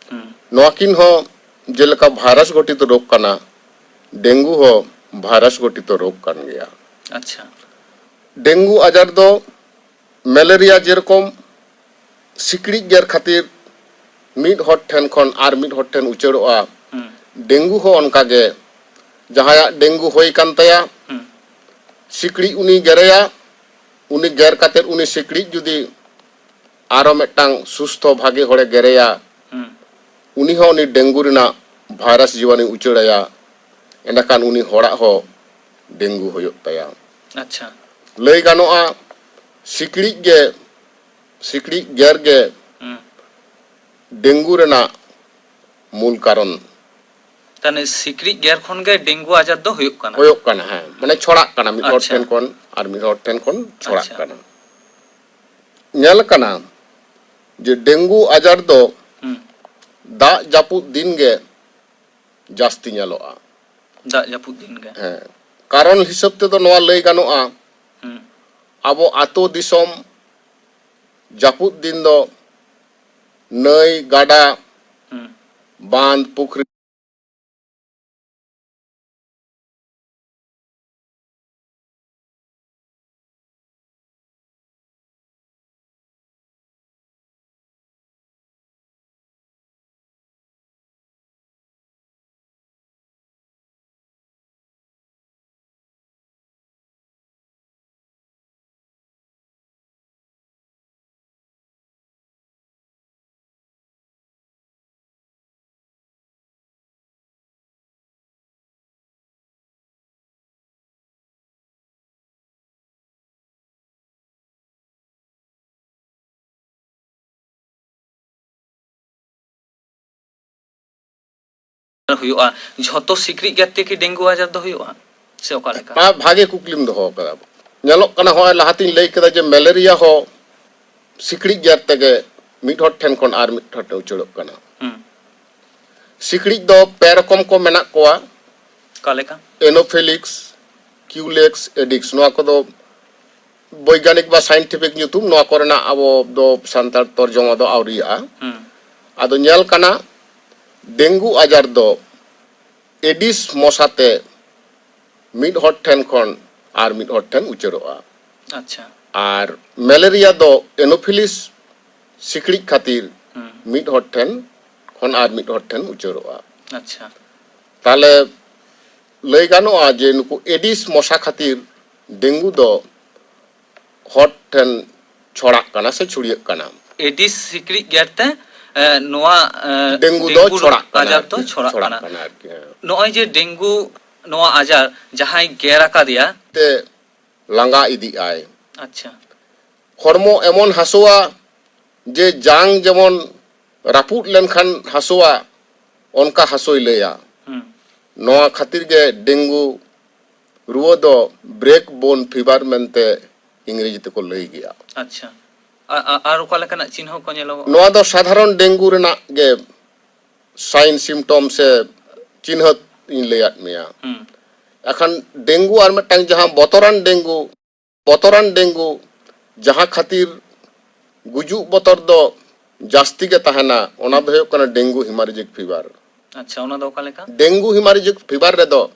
ᱦᱩᱸ᱾ ᱱᱚᱣᱟ ᱠᱤᱱ ᱦᱚᱸ ᱡᱮᱞᱮᱠᱟ ᱵᱷᱟᱭᱨᱟᱥ ᱜᱷᱚᱴᱤᱛ ᱨᱳᱜᱽ ᱠᱟᱱᱟ, ᱰᱮᱝᱜᱩ ᱦᱚᱸ ᱵᱷᱟᱭᱨᱟᱥ ᱜᱷᱚᱴᱤᱛ ᱨᱳᱜᱽ ᱠᱟᱱ ᱜᱮᱭᱟ᱾ ᱟᱪᱪᱷᱟ᱾ ᱰᱮᱝᱜᱩ ᱟᱡᱟᱨ ᱫᱚ ᱢᱮᱞᱮᱨᱤᱭᱟ ᱡᱮᱨᱚᱠᱚᱢ ᱥᱤᱠᱲᱤᱡ ᱜᱮᱨ ᱠᱷᱟᱹᱛᱤᱨ ᱢᱤᱫ ᱦᱚᱲ ᱴᱷᱮᱱ ᱠᱷᱚᱱ ᱟᱨ ᱢᱤᱫ ᱦᱚᱲ ᱴᱷᱮᱱ ᱩᱪᱟᱹᱲᱚᱜᱼᱟ, ᱦᱩᱸ᱾ ᱰᱮᱝᱜᱩ ᱦᱚᱸ ᱚᱱᱠᱟ ᱜᱮ᱾ ᱡᱟᱦᱟᱸᱭᱟᱜ ᱰᱮᱝᱜᱩ ᱦᱩᱭ ᱠᱟᱱ ᱛᱟᱭᱟ, ᱦᱩᱸ᱾ ᱥᱤᱠᱲᱤᱡ ᱩᱱᱤ ᱜᱮᱨᱮᱭᱟ, ᱩᱱᱤ ᱜᱮᱨ ᱠᱟᱛᱮᱫ ᱩᱱᱤ ᱥᱤᱠᱲᱤᱡ ᱡᱩᱫᱤ ᱟᱨᱚ ᱢᱤᱫᱴᱟᱝ ᱥᱩᱥᱛᱷᱚ ᱵᱷᱟᱜᱮ ᱦᱚᱲᱮ ᱜᱮᱨᱮᱭᱟ, ᱦᱩᱸ᱾ ᱩᱱᱤ ᱦᱚᱸ ᱩᱱᱤ ᱰᱮᱝᱜᱩ ᱨᱮᱱᱟᱜ ᱵᱷᱟᱭᱨᱟᱥ ᱡᱤᱵᱟᱱᱩᱭ ᱩᱪᱟᱹᱲᱟᱭᱟ, ᱮᱸᱰᱮᱠᱷᱟᱱ ᱩᱱᱤ ᱦᱚᱲᱟᱜ ᱦᱚᱸ ᱰᱮᱝᱜᱩ ᱦᱩᱭᱩᱜ ᱛᱟᱭᱟ᱾ ᱟᱪᱪᱷᱟ᱾ ᱞᱟᱹᱭ ᱜᱟᱱᱚᱜᱼᱟ, ᱥᱤᱠᱲᱤᱡ ᱜᱮ, ᱥᱤᱠᱲᱤᱡ ᱜᱮᱨ ᱜᱮ ᱦᱩᱸ᱾ ᱰᱮᱝᱜᱩ ᱨᱮᱱᱟᱜ ᱢᱩᱞ ᱠᱟᱨᱚᱱ᱾ ᱛᱟᱦᱞᱮ ᱥᱤᱠᱲᱤᱡ ᱜᱮᱨ ᱠᱷᱚᱱ ᱜᱮ ᱰᱮᱝᱜᱩ ᱟᱡᱟᱨ ᱫᱚ ᱦᱩᱭᱩᱜ ᱠᱟᱱᱟ? ᱦᱩᱭᱩᱜ ᱠᱟᱱᱟ, ᱦᱮᱸ, ᱢᱟᱱᱮ ᱪᱷᱚᱲᱟᱜ ᱠᱟᱱᱟ, ᱢᱤᱫ ᱦᱚᱲ ᱟᱪᱪᱷᱟ᱾ ᱴᱷᱮᱱ ᱠᱷᱚᱱ ᱟᱨ ᱢᱤᱫ ᱦᱚᱲ ᱴᱷᱮᱱ ᱠᱷᱚᱱ ᱪᱷᱚᱲᱟᱜ ᱟᱪᱪᱷᱟ᱾ ᱠᱟᱱᱟ᱾ ᱧᱮᱞ ᱠᱟᱱᱟ ᱡᱮ ᱰᱮᱝᱜᱩ ᱟᱡᱟᱨ ᱫᱚ ᱦᱩᱸ᱾ ᱫᱟᱜ ᱡᱟᱹᱯᱩᱫ ᱫᱤᱱ ᱜᱮ ᱡᱟᱹᱥᱛᱤ ᱧᱮᱞᱚᱜᱼᱟ᱾ ᱫᱟᱜ ᱡᱟᱹᱯᱩᱫ ᱫᱤᱱ ᱜᱮ᱾ ᱦᱮᱸ, ᱠᱟᱨᱚᱱ ᱦᱤᱥᱟᱹᱵ ᱛᱮᱫᱚ ᱱᱚᱣᱟ ᱞᱟᱹᱭ ᱜᱟᱱᱚᱜᱼᱟ, ᱦᱩᱸ᱾ ᱟᱵᱚ ᱟᱛᱳ ᱫᱤᱥᱚᱢ ᱡᱟᱹᱯᱩᱫ ᱫᱤᱱ ᱫᱚ ᱱᱟᱹᱭ, ᱜᱟᱰᱟ, ᱦᱩᱸ᱾ ᱵᱟᱸᱫᱽ, ᱯᱩᱠᱷᱨᱤ ᱦᱩᱭᱩᱜᱼᱟ, ᱡᱷᱚᱛᱚ ᱥᱤᱠᱲᱤᱡ ᱜᱮᱨ ᱛᱮ ᱠᱤ ᱰᱮᱝᱜᱩ ᱟᱡᱟᱨ ᱫᱚ ᱦᱩᱭᱩᱜᱼᱟ, ᱥᱮ ᱚᱠᱟ ᱞᱮᱠᱟ? ᱵᱟ-, ᱵᱷᱟᱜᱮ ᱠᱩᱠᱞᱤᱢ ᱫᱚᱦᱚ ᱟᱠᱟᱫᱟ᱾ ᱧᱮᱞᱚᱜ ᱠᱟᱱᱟ, ᱦᱚᱸᱜᱼᱚᱭ ᱞᱟᱦᱟᱛᱤᱧ ᱞᱟᱹᱭ ᱠᱮᱫᱟ ᱡᱮ ᱢᱮᱞᱮᱨᱤᱭᱟ ᱦᱚᱸ ᱥᱤᱠᱲᱤᱡ ᱜᱮᱨ ᱛᱮᱜᱮ ᱢᱤᱫ ᱦᱚᱲ ᱴᱷᱮᱱ ᱠᱷᱚᱱ ᱟᱨ ᱢᱤᱫ ᱦᱚᱲ ᱴᱷᱮᱱ ᱩᱪᱟᱹᱲᱚᱜ ᱠᱟᱱᱟ᱾ ᱦᱩᱸ᱾ ᱥᱤᱠᱲᱤᱡ ᱫᱚ ᱯᱮ ᱨᱚᱠᱚᱢ ᱠᱚ ᱢᱮᱱᱟᱜ ᱠᱚᱣᱟ᱾ ᱚᱠᱟ ᱞᱮᱠᱟ? ᱮᱱᱳᱯᱷᱤᱞᱤᱠᱥ, ᱠᱤᱭᱩᱞᱮᱠᱥ, ᱮᱰᱤᱠᱥ, ᱱᱚᱣᱟ ᱠᱚᱫᱚ ᱵᱳᱭᱜᱟᱱᱤᱠ ᱵᱟ ᱥᱟᱭᱮᱱᱴᱤᱯᱷᱤᱠ ᱧᱩᱛᱩᱢ, ᱱᱚᱣᱟ ᱠᱚᱨᱮᱱᱟᱜ ᱟᱵᱚ ᱫᱚ ᱥᱟᱱᱛᱟᱲ ᱛᱚᱨᱡᱚᱢᱟ ᱫᱚ ᱟᱹᱣᱨᱤᱭᱟᱜᱼᱟ᱾ ᱦᱩᱸ᱾ ᱟᱫᱚ ᱧᱮᱞ ᱠᱟᱱᱟ, ᱰᱮᱝᱜᱩ ᱟᱡᱟᱨ ᱫᱚ ᱮᱰᱤᱥ ᱢᱚᱥᱟ ᱛᱮ ᱢᱤᱫ ᱦᱚᱲ ᱴᱷᱮᱱ ᱠᱷᱚᱱ ᱟᱨ ᱢᱤᱫ ᱦᱚᱲ ᱴᱷᱮᱱ ᱩᱪᱟᱹᱲᱚᱜᱼᱟ᱾ ᱟᱪᱪᱷᱟ᱾ ᱟᱨ ᱢᱮᱞᱮᱨᱤᱭᱟ ᱫᱚ ᱮᱱᱳᱯᱷᱤᱞᱤᱥ ᱥᱤᱠᱲᱤᱡ ᱠᱷᱟᱹᱛᱤᱨ ᱦᱩᱸ᱾ ᱢᱤᱫ ᱦᱚᱲ ᱴᱷᱮᱱ ᱠᱷᱚᱱ ᱟᱨ ᱢᱤᱫ ᱦᱚᱲ ᱴᱷᱮᱱ ᱩᱪᱟᱹᱲᱚᱜᱼᱟ᱾ ᱟᱪᱪᱷᱟ᱾ ᱛᱟᱦᱞᱮ ᱞᱟᱹᱭ ᱜᱟᱱᱚᱜᱼᱟ ᱡᱮ ᱱᱩᱠᱩ ᱮᱰᱤᱥ ᱢᱚᱥᱟ ᱠᱷᱟᱹᱛᱤᱨ ᱰᱮᱝᱜᱩ ᱫᱚ ᱦᱚᱲ ᱴᱷᱮᱱ ᱪᱷᱚᱲᱟᱜ ᱠᱟᱱᱟ ᱥᱮ ᱪᱷᱩᱲᱭᱟᱹᱜ ᱠᱟᱱᱟ᱾ ᱮᱰᱤᱥ ᱥᱤᱠᱲᱤᱡ ᱜᱮᱨ ᱛᱮ, ᱮ, ᱱᱚᱣᱟ, ᱮ, ᱰᱮᱝᱜᱩ ᱫᱚ ᱰᱮᱝᱜᱩ ᱪᱷᱚᱲᱟᱜ ᱠᱟᱱᱟ ᱟᱡᱟᱨ ᱟᱨᱠᱤ, ᱫᱚ ᱪᱷᱚᱲᱟᱜ ᱪᱷᱚᱲᱟᱜ ᱠᱟᱱᱟ᱾ ᱠᱟᱱᱟ ᱟᱨᱠᱤ, ᱦᱮᱸ᱾ ᱱᱚᱜᱼᱚᱭ ᱡᱮ ᱰᱮᱝᱜᱩ ᱱᱚᱣᱟ ᱟᱡᱟᱨ ᱡᱟᱦᱟᱸᱭ ᱜᱮᱨ ᱟᱠᱟᱫᱮᱭᱟ, ᱛᱮ ᱞᱟᱸᱜᱟ ᱤᱫᱤᱜ ᱟᱭ᱾ ᱟᱪᱪᱷᱟ᱾ ᱦᱚᱲᱢᱚ ᱮᱢᱚᱱ ᱦᱟᱹᱥᱩᱣᱟ ᱡᱮ ᱡᱟᱝ ᱡᱮᱢᱚᱱ ᱨᱟᱹᱯᱩᱫ ᱞᱮᱱᱠᱷᱟᱱ ᱦᱟᱹᱥᱩᱣᱟ, ᱚᱱᱠᱟ ᱦᱟᱹᱥᱩᱭ ᱞᱟᱹᱭᱟ᱾ ᱦᱩᱸ᱾ ᱱᱚᱣᱟ ᱠᱷᱟᱹᱛᱤᱨ ᱜᱮ ᱰᱮᱝᱜᱩ ᱨᱩᱣᱟᱹ ᱫᱚ ᱵᱨᱮᱠ ᱵᱳᱱ ᱯᱷᱤᱵᱟᱨ ᱢᱮᱱᱛᱮ ᱤᱝᱨᱮᱡᱤ ᱛᱮᱠᱚ ᱞᱟᱹᱭ ᱜᱮᱭᱟ᱾ ᱟᱪᱪᱷᱟ᱾ ᱟ-, ᱟ-, ᱟᱨ ᱚᱠᱟ ᱞᱮᱠᱟᱱᱟᱜ ᱪᱤᱱᱦᱟᱹ ᱠᱚ ᱧᱮᱞᱚᱜᱚᱜᱼᱟ? ᱱᱚᱣᱟ ᱫᱚ ᱥᱟᱫᱷᱟᱨᱚᱱ ᱰᱮᱝᱜᱩ ᱨᱮᱱᱟᱜ ᱜᱮ ᱥᱟᱭᱤᱱ ᱥᱤᱢᱴᱚᱢ ᱥᱮ ᱪᱤᱱᱦᱟᱹ ᱤᱧ ᱞᱟᱹᱭᱟᱫ ᱢᱮᱭᱟ᱾ ᱦᱩᱸ᱾ ᱮᱠᱷᱟᱱ ᱰᱮᱝᱜᱩ ᱟᱨ ᱢᱤᱫᱴᱟᱝ ᱡᱟᱦᱟᱸ ᱵᱚᱛᱚᱨᱟᱱ ᱰᱮᱝᱜᱩ, ᱵᱚᱛᱚᱨᱟᱱ ᱰᱮᱝᱜᱩ, ᱡᱟᱦᱟᱸ ᱠᱷᱟᱹᱛᱤᱨ ᱜᱩᱡᱩᱜ ᱵᱚᱛᱚᱨ ᱫᱚ ᱡᱟᱹᱥᱛᱤ ᱜᱮ ᱛᱟᱦᱮᱱᱟ, ᱚᱱᱟ ᱫᱚ ᱦᱩᱭᱩᱜ ᱠᱟᱱᱟ ᱰᱮᱝᱜᱩ ᱦᱤᱢᱟᱨᱤᱡᱤᱠ ᱯᱷᱤᱵᱟᱨ᱾ ᱟᱪᱪᱷᱟ, ᱚᱱᱟ ᱫᱚ ᱚᱠᱟ ᱞᱮᱠᱟ? ᱰᱮᱝᱜᱩ ᱦᱤᱢᱟᱨᱤᱡᱤᱠ ᱯᱷᱤᱵᱟᱨ ᱨᱮᱫᱚ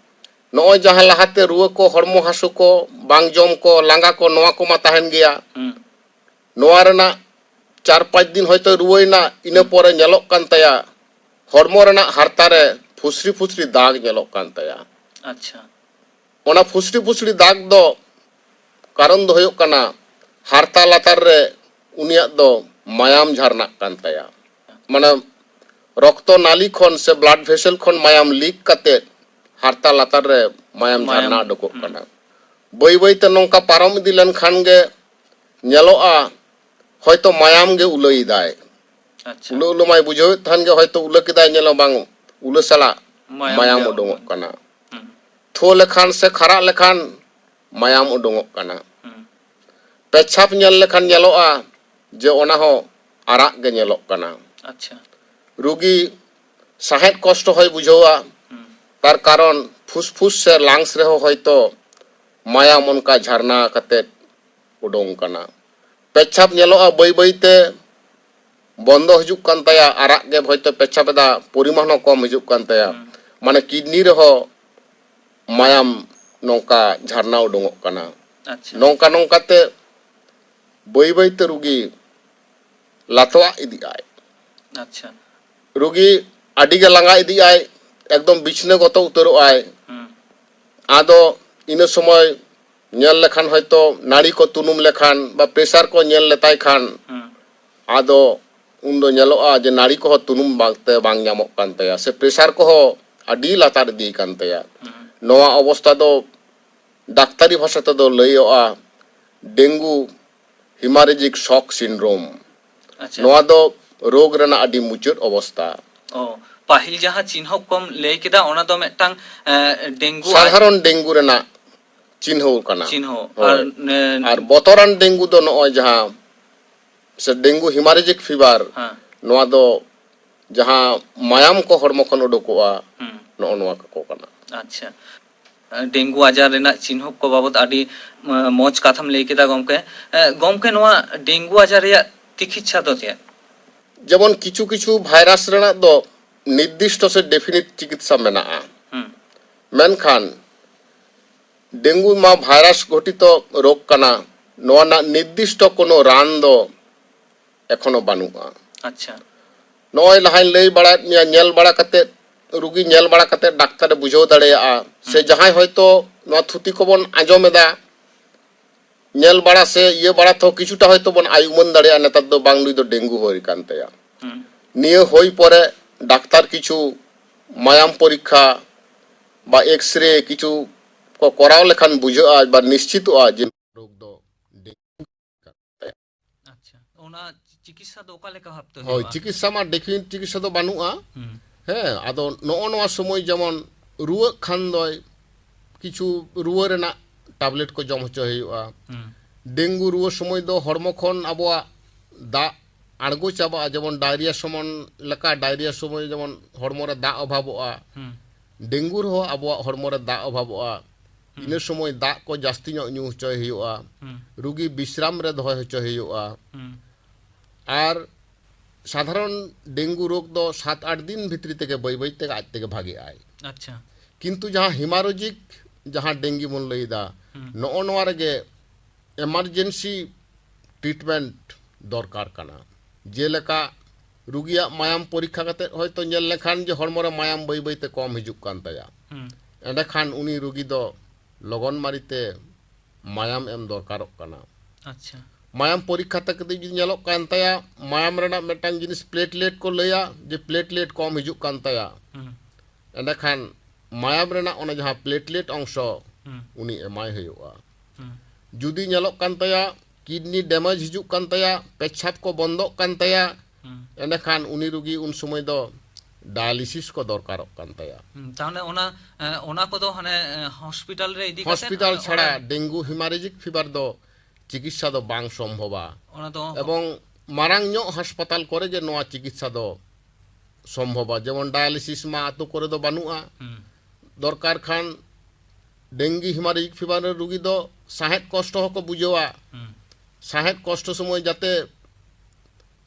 ᱱᱚᱜᱼᱚᱭ ᱡᱟᱦᱟᱸ ᱞᱟᱦᱟᱛᱮ ᱨᱩᱣᱟᱹ ᱠᱚ, ᱦᱚᱲᱢᱚ ᱦᱟᱹᱥᱩ ᱠᱚ, ᱵᱟᱝ ᱡᱚᱢ ᱠᱚ, ᱞᱟᱸᱜᱟ ᱠᱚ, ᱱᱚᱣᱟ ᱠᱚᱢᱟ ᱛᱟᱦᱮᱱ ᱜᱮᱭᱟ᱾ ᱦᱩᱸ᱾ ᱱᱚᱣᱟ ᱨᱮᱱᱟᱜ ᱪᱟᱨ ᱯᱟᱸᱪ ᱫᱤᱱ ᱦᱚᱭᱛᱳ ᱨᱩᱣᱟᱹᱭᱮᱱᱟ, ᱤᱱᱟᱹ ᱯᱚᱨᱮ ᱧᱮᱞᱚᱜ ᱠᱟᱱ ᱛᱟᱭᱟ ᱦᱚᱲᱢᱚ ᱨᱮᱱᱟᱜ ᱦᱟᱨᱛᱟ ᱨᱮ ᱯᱷᱩᱥᱨᱤ ᱯᱷᱩᱥᱨᱤ ᱫᱟᱜᱽ ᱧᱮᱞᱚᱜ ᱠᱟᱱ ᱛᱟᱭᱟ᱾ ᱟᱪᱪᱷᱟ᱾ ᱚᱱᱟ ᱯᱷᱩᱥᱨᱤ ᱯᱷᱩᱥᱨᱤ ᱫᱟᱜᱽ ᱫᱚ ᱠᱟᱨᱚᱱ ᱫᱚ ᱦᱩᱭᱩᱜ ᱠᱟᱱᱟ ᱦᱟᱨᱛᱟ ᱞᱟᱛᱟᱨ ᱨᱮ ᱩᱱᱤᱭᱟᱜ ᱫᱚ ᱢᱟᱭᱟᱢ ᱡᱷᱟᱨᱱᱟᱜ ᱠᱟᱱ ᱛᱟᱭᱟ᱾ ᱢᱟᱱᱮ ᱨᱚᱠᱛᱚ ᱱᱟᱞᱤ ᱠᱷᱚᱱ ᱥᱮ ᱵᱞᱟᱰ ᱵᱷᱮᱥᱮᱞ ᱠᱷᱚᱱ ᱢᱟᱭᱟᱢ ᱞᱤᱠ ᱠᱟᱛᱮ ᱦᱟᱨᱛᱟ ᱞᱟᱛᱟᱨ ᱨᱮ ᱢᱟᱭᱟᱢ ᱢᱟᱭᱟᱢ᱾ ᱡᱷᱟᱨᱱᱟ ᱩᱰᱩᱠᱚᱜ ᱦᱩᱸ᱾ ᱠᱟᱱᱟ᱾ ᱵᱟᱹᱭ ᱵᱟᱹᱭ ᱛᱮ ᱱᱚᱝᱠᱟ ᱯᱟᱨᱚᱢ ᱤᱫᱤ ᱞᱮᱱᱠᱷᱟᱱ ᱜᱮ ᱧᱮᱞᱚᱜᱼᱟ ᱦᱚᱭᱛᱚ ᱢᱟᱭᱟᱢ ᱜᱮ ᱩᱞᱟᱹᱭᱮᱫᱟᱭ᱾ ᱟᱪᱪᱷᱟ᱾ ᱩᱞᱟᱹ ᱩᱞᱟᱹ ᱢᱟᱭ ᱵᱩᱡᱷᱟᱹᱣᱮᱫ ᱛᱟᱦᱮᱱ ᱜᱮ, ᱦᱚᱭᱛᱚ ᱩᱞᱟᱹ ᱠᱮᱫᱟᱭ, ᱧᱮᱞᱚᱜ ᱵᱟᱝ ᱩᱞᱟᱹ ᱥᱟᱞᱟᱜ ᱢᱟᱭᱟᱢ ᱢᱟᱭᱟᱢ ᱜᱮ ᱩᱰᱩᱝᱚᱜ ᱩᱰᱩᱝ᱾ ᱠᱟᱱᱟ᱾ ᱦᱩᱸ᱾ ᱛᱷᱚ ᱞᱮᱠᱷᱟᱱ ᱥᱮ ᱠᱷᱟᱨᱟᱜ ᱞᱮᱠᱷᱟᱱ ᱢᱟᱭᱟᱢ ᱩᱰᱩᱝᱚᱜ ᱠᱟᱱᱟ᱾ ᱦᱩᱸ᱾ ᱯᱮᱪᱷᱟᱯ ᱧᱮᱞ ᱞᱮᱠᱷᱟᱱ ᱧᱮᱞᱚᱜᱼᱟ ᱡᱮ ᱚᱱᱟ ᱦᱚᱸ ᱟᱨᱟᱜ ᱜᱮ ᱧᱮᱞᱚᱜ ᱠᱟᱱᱟ᱾ ᱟᱪᱪᱷᱟ᱾ ᱨᱩᱜᱤ ᱥᱟᱦᱮᱫ ᱠᱚᱥᱴᱚ ᱦᱚᱸᱭ ᱵᱩᱡᱷᱟᱹᱣᱟ, ᱦᱩᱸ᱾ ᱛᱟᱨ ᱠᱟᱨᱚᱱ ᱯᱷᱩᱥᱯᱷᱩᱥ ᱥᱮ ᱞᱟᱝᱥ ᱨᱮᱦᱚᱸ ᱦᱚᱭᱛᱚ ᱢᱟᱭᱟᱢ ᱚᱱᱠᱟ ᱡᱷᱟᱨᱱᱟ ᱠᱟᱛᱮ ᱩᱰᱩᱝ ᱠᱟᱱᱟ᱾ ᱯᱮᱪᱷᱟᱯ ᱧᱮᱞᱚᱜᱼᱟ ᱵᱟᱹᱭ ᱵᱟᱹᱭ ᱛᱮ ᱵᱚᱱᱫᱚ ᱦᱤᱡᱩᱜ ᱠᱟᱱ ᱛᱟᱭᱟ, ᱟᱨᱟᱜ ᱜᱮ ᱦᱚᱭᱛᱚ ᱯᱮᱪᱷᱟᱯ ᱮᱫᱟ, ᱯᱚᱨᱤᱢᱟᱱ ᱦᱚᱸ ᱠᱚᱢ ᱦᱤᱡᱩᱜ ᱠᱟᱱ ᱛᱟᱭᱟ᱾ ᱦᱩᱸ᱾ ᱢᱟᱱᱮ ᱠᱤᱰᱱᱤ ᱨᱮᱦᱚᱸ ᱢᱟᱭᱟᱢ ᱱᱚᱝᱠᱟ ᱡᱷᱟᱨᱱᱟ ᱩᱰᱩᱝᱚᱜ ᱠᱟᱱᱟ᱾ ᱟᱪᱪᱷᱟ᱾ ᱱᱚᱝᱠᱟ ᱱᱚᱝᱠᱟ ᱛᱮ ᱵᱟᱹᱭ ᱵᱟᱹᱭ ᱛᱮ ᱨᱩᱜᱤ ᱞᱟᱛᱚᱣᱟᱜ ᱤᱫᱤᱜ ᱟᱭ᱾ ᱟᱪᱪᱷᱟ᱾ ᱨᱩᱜᱤ ᱟᱹᱰᱤ ᱜᱮ ᱞᱟᱸᱜᱟ ᱤᱫᱤᱜ ᱟᱭ, ᱮᱠᱫᱚᱢ ᱵᱤᱪᱷᱱᱟᱹ ᱜᱚᱛᱚ ᱩᱛᱟᱹᱨᱚᱜ ᱟᱭ᱾ ᱦᱩᱸ᱾ ᱟᱫᱚ ᱤᱱᱟᱹ ᱥᱚᱢᱚᱭ ᱧᱮᱞ ᱞᱮᱠᱷᱟᱱ ᱦᱚᱭᱛᱚ ᱱᱟᱹᱲᱤ ᱠᱚ ᱛᱩᱱᱩᱢ ᱞᱮᱠᱷᱟᱱ ᱵᱟ ᱯᱨᱮᱥᱟᱨ ᱠᱚ ᱧᱮᱞ ᱞᱮᱛᱟᱭ ᱠᱷᱟᱱ, ᱦᱩᱸ᱾ ᱟᱫᱚ ᱩᱱᱫᱚ ᱧᱮᱞᱚᱜᱼᱟ ᱡᱮ ᱱᱟᱹᱲᱤ ᱠᱚᱦᱚᱸ ᱛᱩᱱᱩᱢ ᱵᱟᱝ ᱛᱮ ᱵᱟᱝ ᱧᱟᱢᱚᱜ ᱠᱟᱱ ᱛᱟᱭᱟ, ᱥᱮ ᱯᱨᱮᱥᱟᱨ ᱠᱚᱦᱚᱸ ᱟᱹᱰᱤ ᱞᱟᱛᱟᱨ ᱤᱫᱤ ᱠᱟᱱ ᱛᱟᱭᱟ᱾ ᱦᱩᱸ᱾ ᱱᱚᱣᱟ ᱚᱵᱚᱥᱛᱟ ᱫᱚ ᱰᱟᱠᱛᱟᱨᱤ ᱵᱷᱟᱥᱟ ᱛᱮᱫᱚ ᱞᱟᱹᱭᱚᱜᱼᱟ ᱰᱮᱝᱜᱩ ᱦᱤᱢᱟᱨᱮᱡᱤᱠ ᱥᱚᱠ ᱥᱤᱱᱰᱨᱳᱢ᱾ ᱟᱪᱪᱷᱟ᱾ ᱱᱚᱣᱟ ᱫᱚ ᱨᱳᱜᱽ ᱨᱮᱱᱟᱜ ᱟᱹᱰᱤ ᱢᱩᱪᱟᱹᱫ ᱚᱵᱚᱥᱛᱟ᱾ ᱚ, ᱯᱟᱹᱦᱤᱞ ᱡᱟᱦᱟᱸ ᱪᱤᱱᱦᱟᱹᱯ ᱠᱚᱢ ᱞᱟᱹᱭ ᱠᱮᱫᱟ, ᱚᱱᱟ ᱫᱚ ᱢᱤᱫᱴᱟᱝ, ᱮ, ᱰᱮᱝᱜᱩ ᱟᱨ ᱥᱟᱫᱷᱟᱨᱚᱱ ᱰᱮᱝᱜᱩ ᱨᱮᱱᱟᱜ ᱪᱤᱱᱦᱟᱹ ᱠᱟᱱᱟ᱾ ᱪᱤᱱᱦᱟᱹ᱾ ᱦᱳᱭ᱾ ᱟᱨ, ᱮ, ᱟᱨ ᱵᱚᱛᱚᱨᱟᱱ ᱰᱮᱝᱜᱩ ᱫᱚ ᱱᱚᱜᱼᱚᱭ ᱡᱟᱦᱟᱸ ᱥᱮ ᱰᱮᱝᱜᱩ ᱦᱤᱢᱟᱨᱮᱡᱤᱠ ᱯᱷᱤᱵᱟᱨ, ᱦᱮᱸ᱾ ᱱᱚᱣᱟ ᱫᱚ ᱡᱟᱦᱟᱸ ᱢᱟᱭᱟᱢ ᱠᱚ ᱦᱚᱲᱢᱚ ᱠᱷᱚᱱ ᱩᱰᱩᱠᱚᱜᱼᱟ, ᱦᱩᱸ᱾ ᱱᱚᱜᱼᱚ ᱱᱚᱣᱟ ᱠᱚ ᱠᱟᱱᱟ᱾ ᱟᱪᱪᱷᱟ᱾ ᱰᱮᱝᱜᱩ ᱟᱡᱟᱨ ᱨᱮᱱᱟᱜ ᱪᱤᱱᱦᱟᱹᱯ ᱠᱚ ᱵᱟᱵᱚᱫ ᱟᱹᱰᱤ, ᱮᱸ, ᱢᱚᱡᱽ ᱠᱟᱛᱷᱟᱢ ᱞᱟᱹᱭ ᱠᱮᱫᱟ ᱜᱚᱢᱠᱮ᱾ ᱮᱸ, ᱜᱚᱢᱠᱮ, ᱱᱚᱣᱟ ᱰᱮᱝᱜᱩ ᱟᱡᱟᱨ ᱨᱮᱭᱟᱜ ᱛᱤᱠᱤᱪᱪᱷᱟ ᱫᱚ ᱪᱮᱫ? ᱡᱮᱢᱚᱱ ᱠᱤᱪᱷᱩ ᱠᱤᱪᱷᱩ ᱵᱷᱟᱭᱨᱟᱥ ᱨᱮᱱᱟᱜ ᱫᱚ ᱱᱤᱨᱫᱤᱥᱴᱚ ᱥᱮ definite ᱪᱤᱠᱤᱛᱥᱟ ᱢᱮᱱᱟᱜᱼᱟ᱾ ᱦᱩᱸ᱾ ᱢᱮᱱᱠᱷᱟᱱ ᱰᱮᱝᱜᱩ ᱢᱟ ᱵᱷᱟᱭᱨᱟᱥ ᱜᱷᱚᱴᱤᱛᱚ ᱨᱳᱜᱽ ᱠᱟᱱᱟ, ᱱᱚᱣᱟ ᱨᱮᱱᱟᱜ ᱱᱤᱨᱫᱤᱥᱴᱚ ᱠᱳᱱᱳ ᱨᱟᱱ ᱫᱚ ᱮᱠᱷᱚᱱᱳ ᱵᱟᱹᱱᱩᱜᱼᱟ᱾ ᱟᱪᱪᱷᱟ᱾ ᱱᱚᱜᱼᱚᱭ ᱞᱟᱦᱟᱧ ᱞᱟᱹᱭ ᱵᱟᱲᱟᱭᱮᱫ ᱢᱮᱭᱟ, ᱧᱮᱞ ᱵᱟᱲᱟ ᱠᱟᱛᱮᱫ, ᱨᱩᱜᱤ ᱧᱮᱞ ᱵᱟᱲᱟ ᱠᱟᱛᱮᱫ ᱰᱟᱠᱛᱟᱨᱮ ᱵᱩᱡᱷᱟᱹᱣ ᱫᱟᱲᱮᱭᱟᱜᱼᱟ᱾ ᱥᱮ ᱦᱩᱸ᱾ ᱡᱟᱦᱟᱸᱭ ᱦᱚᱭᱛᱳ ᱱᱚᱣᱟ ᱛᱷᱩᱛᱤ ᱠᱚᱵᱚᱱ ᱟᱸᱡᱚᱢ ᱮᱫᱟ, ᱧᱮᱞ ᱵᱟᱲᱟ ᱥᱮ ᱤᱭᱟᱹ ᱵᱟᱲᱟ ᱛᱮᱦᱚᱸ ᱠᱤᱪᱷᱩᱴᱟ ᱦᱚᱭᱛᱳ ᱵᱚᱱ ᱟᱭ ᱩᱢᱟᱹᱱ ᱫᱟᱲᱮᱭᱟᱜᱼᱟ ᱱᱮᱛᱟᱨ ᱫᱚ, ᱵᱟᱝ, ᱱᱩᱭ ᱫᱚ ᱰᱮᱝᱜᱩ ᱦᱩᱭ ᱠᱟᱱ ᱛᱟᱭᱟ᱾ ᱦᱩᱸ᱾ ᱱᱤᱭᱟᱹ ᱦᱩᱭ ᱯᱚᱨᱮ ᱰᱟᱠᱛᱟᱨ ᱠᱤᱪᱷᱩ ᱢᱟᱭᱟᱢ ᱯᱚᱨᱤᱠᱠᱷᱟ ᱵᱟ ᱮᱠᱥᱨᱮ ᱠᱤᱪᱷᱩ ᱠᱚ ᱠᱚᱨᱟᱣ ᱞᱮᱠᱷᱟᱱ ᱵᱩᱡᱷᱟᱹᱜᱼᱟ ᱵᱟ ᱱᱤᱥᱪᱤᱛᱚᱜᱼᱟ ᱡᱮ ᱨᱳᱜᱽ ᱫᱚ ᱰᱮᱝᱜᱩ ᱠᱟᱱ ᱛᱟᱭᱟ᱾ ᱟᱪᱪᱷᱟ, ᱚᱱᱟ ᱪᱤᱠᱤᱛᱥᱟ ᱫᱚ ᱚᱠᱟ ᱞᱮᱠᱟ ᱵᱷᱟᱵᱛᱮ ᱦᱳᱭ, ᱦᱩᱭᱩᱜᱼᱟ? ᱪᱤᱠᱤᱛᱥᱟ ᱢᱟ definite ᱪᱤᱠᱤᱛᱥᱟ ᱫᱚ ᱵᱟᱹᱱᱩᱜᱼᱟ᱾ ᱦᱩᱸ᱾ ᱦᱮᱸ, ᱟᱫᱚ ᱱᱚᱜᱼᱚ ᱱᱚᱣᱟ ᱥᱚᱢᱚᱭ ᱡᱮᱢᱚᱱ ᱨᱩᱣᱟᱹᱜ ᱠᱷᱟᱱ ᱫᱚᱭ ᱠᱤᱪᱷᱩ ᱨᱩᱣᱟᱹ ᱨᱮᱱᱟᱜ ᱴᱟᱵᱞᱮᱴ ᱠᱚ ᱡᱚᱢ ᱦᱚᱪᱚ ᱦᱩᱭᱩᱜᱼᱟ᱾ ᱦᱩᱸ᱾ ᱰᱮᱝᱜᱩ ᱨᱩᱣᱟᱹ ᱥᱚᱢᱚᱭ ᱫᱚ ᱦᱚᱲᱢᱚ ᱠᱷᱚᱱ ᱟᱵᱚᱣᱟᱜ ᱫᱟᱜ ᱟᱬᱜᱚ ᱪᱟᱵᱟᱜᱼᱟ, ᱡᱮᱢᱚᱱ ᱰᱟᱭᱨᱤᱭᱟ ᱥᱚᱢᱚᱱ ᱞᱮᱠᱟ, ᱰᱟᱭᱨᱤᱭᱟ ᱥᱚᱢᱚᱭ ᱡᱮᱢᱚᱱ ᱦᱚᱲᱢᱚ ᱨᱮ ᱫᱟᱜ ᱚᱵᱷᱟᱵᱚᱜᱼᱟ, ᱦᱩᱸ᱾ ᱰᱮᱝᱜᱩ ᱨᱮᱦᱚᱸ ᱟᱵᱚᱣᱟᱜ ᱦᱚᱲᱢᱚ ᱨᱮ ᱫᱟᱜ ᱚᱵᱷᱟᱵᱚᱜᱼᱟ᱾ ᱦᱩᱸ᱾ ᱤᱱᱟᱹ ᱥᱚᱢᱚᱭ ᱫᱟᱜ ᱠᱚ ᱡᱟᱹᱥᱛᱤ ᱧᱚᱜ ᱧᱩ ᱦᱚᱪᱚᱭ ᱦᱩᱭᱩᱜᱼᱟ᱾ ᱦᱩᱸ᱾ ᱨᱩᱜᱤ ᱵᱤᱥᱨᱟᱢ ᱨᱮ ᱫᱚᱦᱚᱭ ᱦᱚᱪᱚᱭ ᱦᱩᱭᱩᱜᱼᱟ᱾ ᱦᱩᱸ᱾ ᱟᱨ ᱥᱟᱫᱷᱟᱨᱚᱱ ᱰᱮᱝᱜᱩ ᱨᱳᱜᱽ ᱫᱚ ᱥᱟᱛ ᱟᱴ ᱫᱤᱱ ᱵᱷᱤᱛᱨᱤ ᱛᱮᱜᱮ ᱵᱟᱹᱭ ᱵᱟᱹᱭ ᱛᱮᱜᱮ ᱟᱡ ᱛᱮᱜᱮ ᱵᱷᱟᱜᱮᱜ ᱟᱭ᱾ ᱟᱪᱪᱷᱟ᱾ ᱠᱤᱱᱛᱩ ᱡᱟᱦᱟᱸ ᱦᱮᱢᱟᱨᱳᱡᱤᱠ ᱡᱟᱦᱟᱸ ᱰᱮᱝᱜᱤ ᱵᱚᱱ ᱞᱟᱹᱭ ᱮᱫᱟ, ᱦᱩᱸ᱾ ᱱᱚᱜᱼᱚ ᱱᱚᱣᱟ ᱨᱮᱜᱮ ᱮᱢᱟᱨᱡᱮᱱᱥᱤ ᱴᱨᱤᱴᱢᱮᱱᱴ ᱫᱚᱨᱠᱟᱨ ᱠᱟᱱᱟ᱾ ᱡᱮᱞᱮᱠᱟ ᱨᱩᱜᱤᱭᱟᱜ ᱢᱟᱭᱟᱢ ᱯᱚᱨᱤᱠᱠᱷᱟ ᱠᱟᱛᱮ ᱦᱚᱭᱛᱳ ᱧᱮᱞ ᱞᱮᱠᱷᱟᱱ ᱡᱮ ᱦᱚᱲᱢᱚ ᱨᱮ ᱢᱟᱭᱟᱢ ᱵᱟᱹᱭ ᱵᱟᱹᱭᱛᱮ ᱠᱚᱢ ᱦᱤᱡᱩᱜ ᱠᱟᱱ ᱛᱟᱭᱟ, ᱦᱩᱸ᱾ ᱮᱸᱰᱮᱠᱷᱟᱱ ᱩᱱᱤ ᱨᱩᱜᱤ ᱫᱚ ᱞᱚᱜᱚᱱ ᱢᱟᱹᱨᱤᱛᱮ ᱢᱟᱭᱟᱢ ᱮᱢ ᱫᱚᱨᱠᱟᱨᱚᱜ ᱠᱟᱱᱟ᱾ ᱟᱪᱪᱷᱟ᱾ ᱢᱟᱭᱟᱢ ᱯᱚᱨᱤᱠᱠᱷᱟ ᱛᱮ ᱠᱟᱛᱮ ᱡᱩᱫᱤ ᱧᱮᱞᱚᱜ ᱠᱟᱱ ᱛᱟᱭᱟ, ᱢᱟᱭᱟᱢ ᱨᱮᱱᱟᱜ ᱢᱤᱫᱴᱟᱝ ᱡᱤᱱᱤᱥ ᱯᱞᱮᱴᱞᱮᱴ ᱠᱚ ᱞᱟᱹᱭᱟ, ᱡᱮ ᱯᱞᱮᱴᱞᱮᱴ ᱠᱚᱢ ᱦᱤᱡᱩᱜ ᱠᱟᱱ ᱛᱟᱭᱟ, ᱦᱩᱸ᱾ ᱮᱸᱰᱮᱠᱷᱟᱱ ᱢᱟᱭᱟᱢ ᱨᱮᱱᱟᱜ ᱚᱱᱟ ᱡᱟᱦᱟᱸ ᱯᱞᱮᱴᱞᱮᱴ ᱚᱝᱥᱚ, ᱦᱩᱸ᱾ ᱩᱱᱤ ᱮᱢᱟᱭ ᱦᱩᱭᱩᱜᱼᱟ᱾ ᱦᱩᱸ᱾ ᱡᱩᱫᱤ ᱧᱮᱞᱚᱜ ᱠᱟᱱ ᱛᱟᱭᱟ ᱠᱤᱰᱱᱤ ᱰᱮᱢᱮᱡᱽ ᱦᱤᱡᱩᱜ ᱠᱟᱱ ᱛᱟᱭᱟ, ᱯᱮᱪᱷᱟᱯ ᱠᱚ ᱵᱚᱱᱫᱚᱜ ᱠᱟᱱ ᱛᱟᱭᱟ, ᱦᱩᱸ᱾ ᱮᱸᱰᱮᱠᱷᱟᱱ ᱩᱱᱤ ᱨᱩᱜᱤ ᱩᱱ ᱥᱚᱢᱚᱭ ᱫᱚ ᱰᱟᱭᱟᱞᱤᱥᱤᱥ ᱠᱚ ᱫᱚᱨᱠᱟᱨᱚᱜ ᱠᱟᱱ ᱛᱟᱭᱟ᱾ ᱦᱩᱸ, ᱛᱟᱦᱚᱞᱮ ᱚᱱᱟ, ᱮ, ᱚᱱᱟ ᱠᱚᱫᱚ ᱦᱟᱱᱮ, ᱮ, ᱦᱚᱥᱯᱤᱴᱟᱞ ᱨᱮ ᱤᱫᱤ ᱠᱟᱛᱮ ᱦᱚᱥᱯᱤᱴᱟᱞ ᱚᱱᱟ, ᱪᱷᱟᱲᱟ ᱚᱱᱟ ᱰᱮᱝᱜᱩ ᱦᱮᱢᱟᱨᱮᱡᱤᱠ ᱯᱷᱤᱵᱟᱨ ᱫᱚ ᱪᱤᱠᱤᱛᱥᱟ ᱫᱚ ᱵᱟᱝ ᱥᱚᱢᱵᱷᱚᱵᱟ᱾ ᱚᱱᱟ ᱫᱚ ᱮᱵᱚᱝ ᱢᱟᱨᱟᱝ ᱧᱚᱜ ᱦᱟᱥᱯᱟᱛᱟᱞ ᱠᱚᱨᱮ ᱜᱮ ᱱᱚᱣᱟ ᱪᱤᱠᱤᱛᱥᱟ ᱫᱚ ᱥᱚᱢᱵᱷᱚᱵᱟ᱾ ᱡᱮᱢᱚᱱ ᱰᱟᱭᱟᱞᱤᱥᱤᱥ ᱢᱟ ᱟᱛᱳ ᱠᱚᱨᱮ ᱫᱚ ᱵᱟᱹᱱᱩᱜᱼᱟ᱾ ᱦᱩᱸ᱾ ᱫᱚᱨᱠᱟᱨ ᱠᱷᱟᱱ ᱰᱮᱝᱜᱤ ᱦᱮᱢᱟᱨᱮᱡᱤᱠ ᱯᱷᱤᱵᱟᱨ ᱨᱮ ᱨᱩᱜᱤ ᱫᱚ ᱥᱟᱦᱮᱫ ᱠᱚᱥᱴᱚ ᱦᱚᱸᱠᱚ ᱵᱩᱡᱷᱟᱹᱣᱟ᱾ ᱦᱩᱸ᱾ ᱥᱟᱦᱮᱫ ᱠᱚᱥᱴᱚ ᱥᱚᱢᱚᱭ ᱡᱟᱛᱮ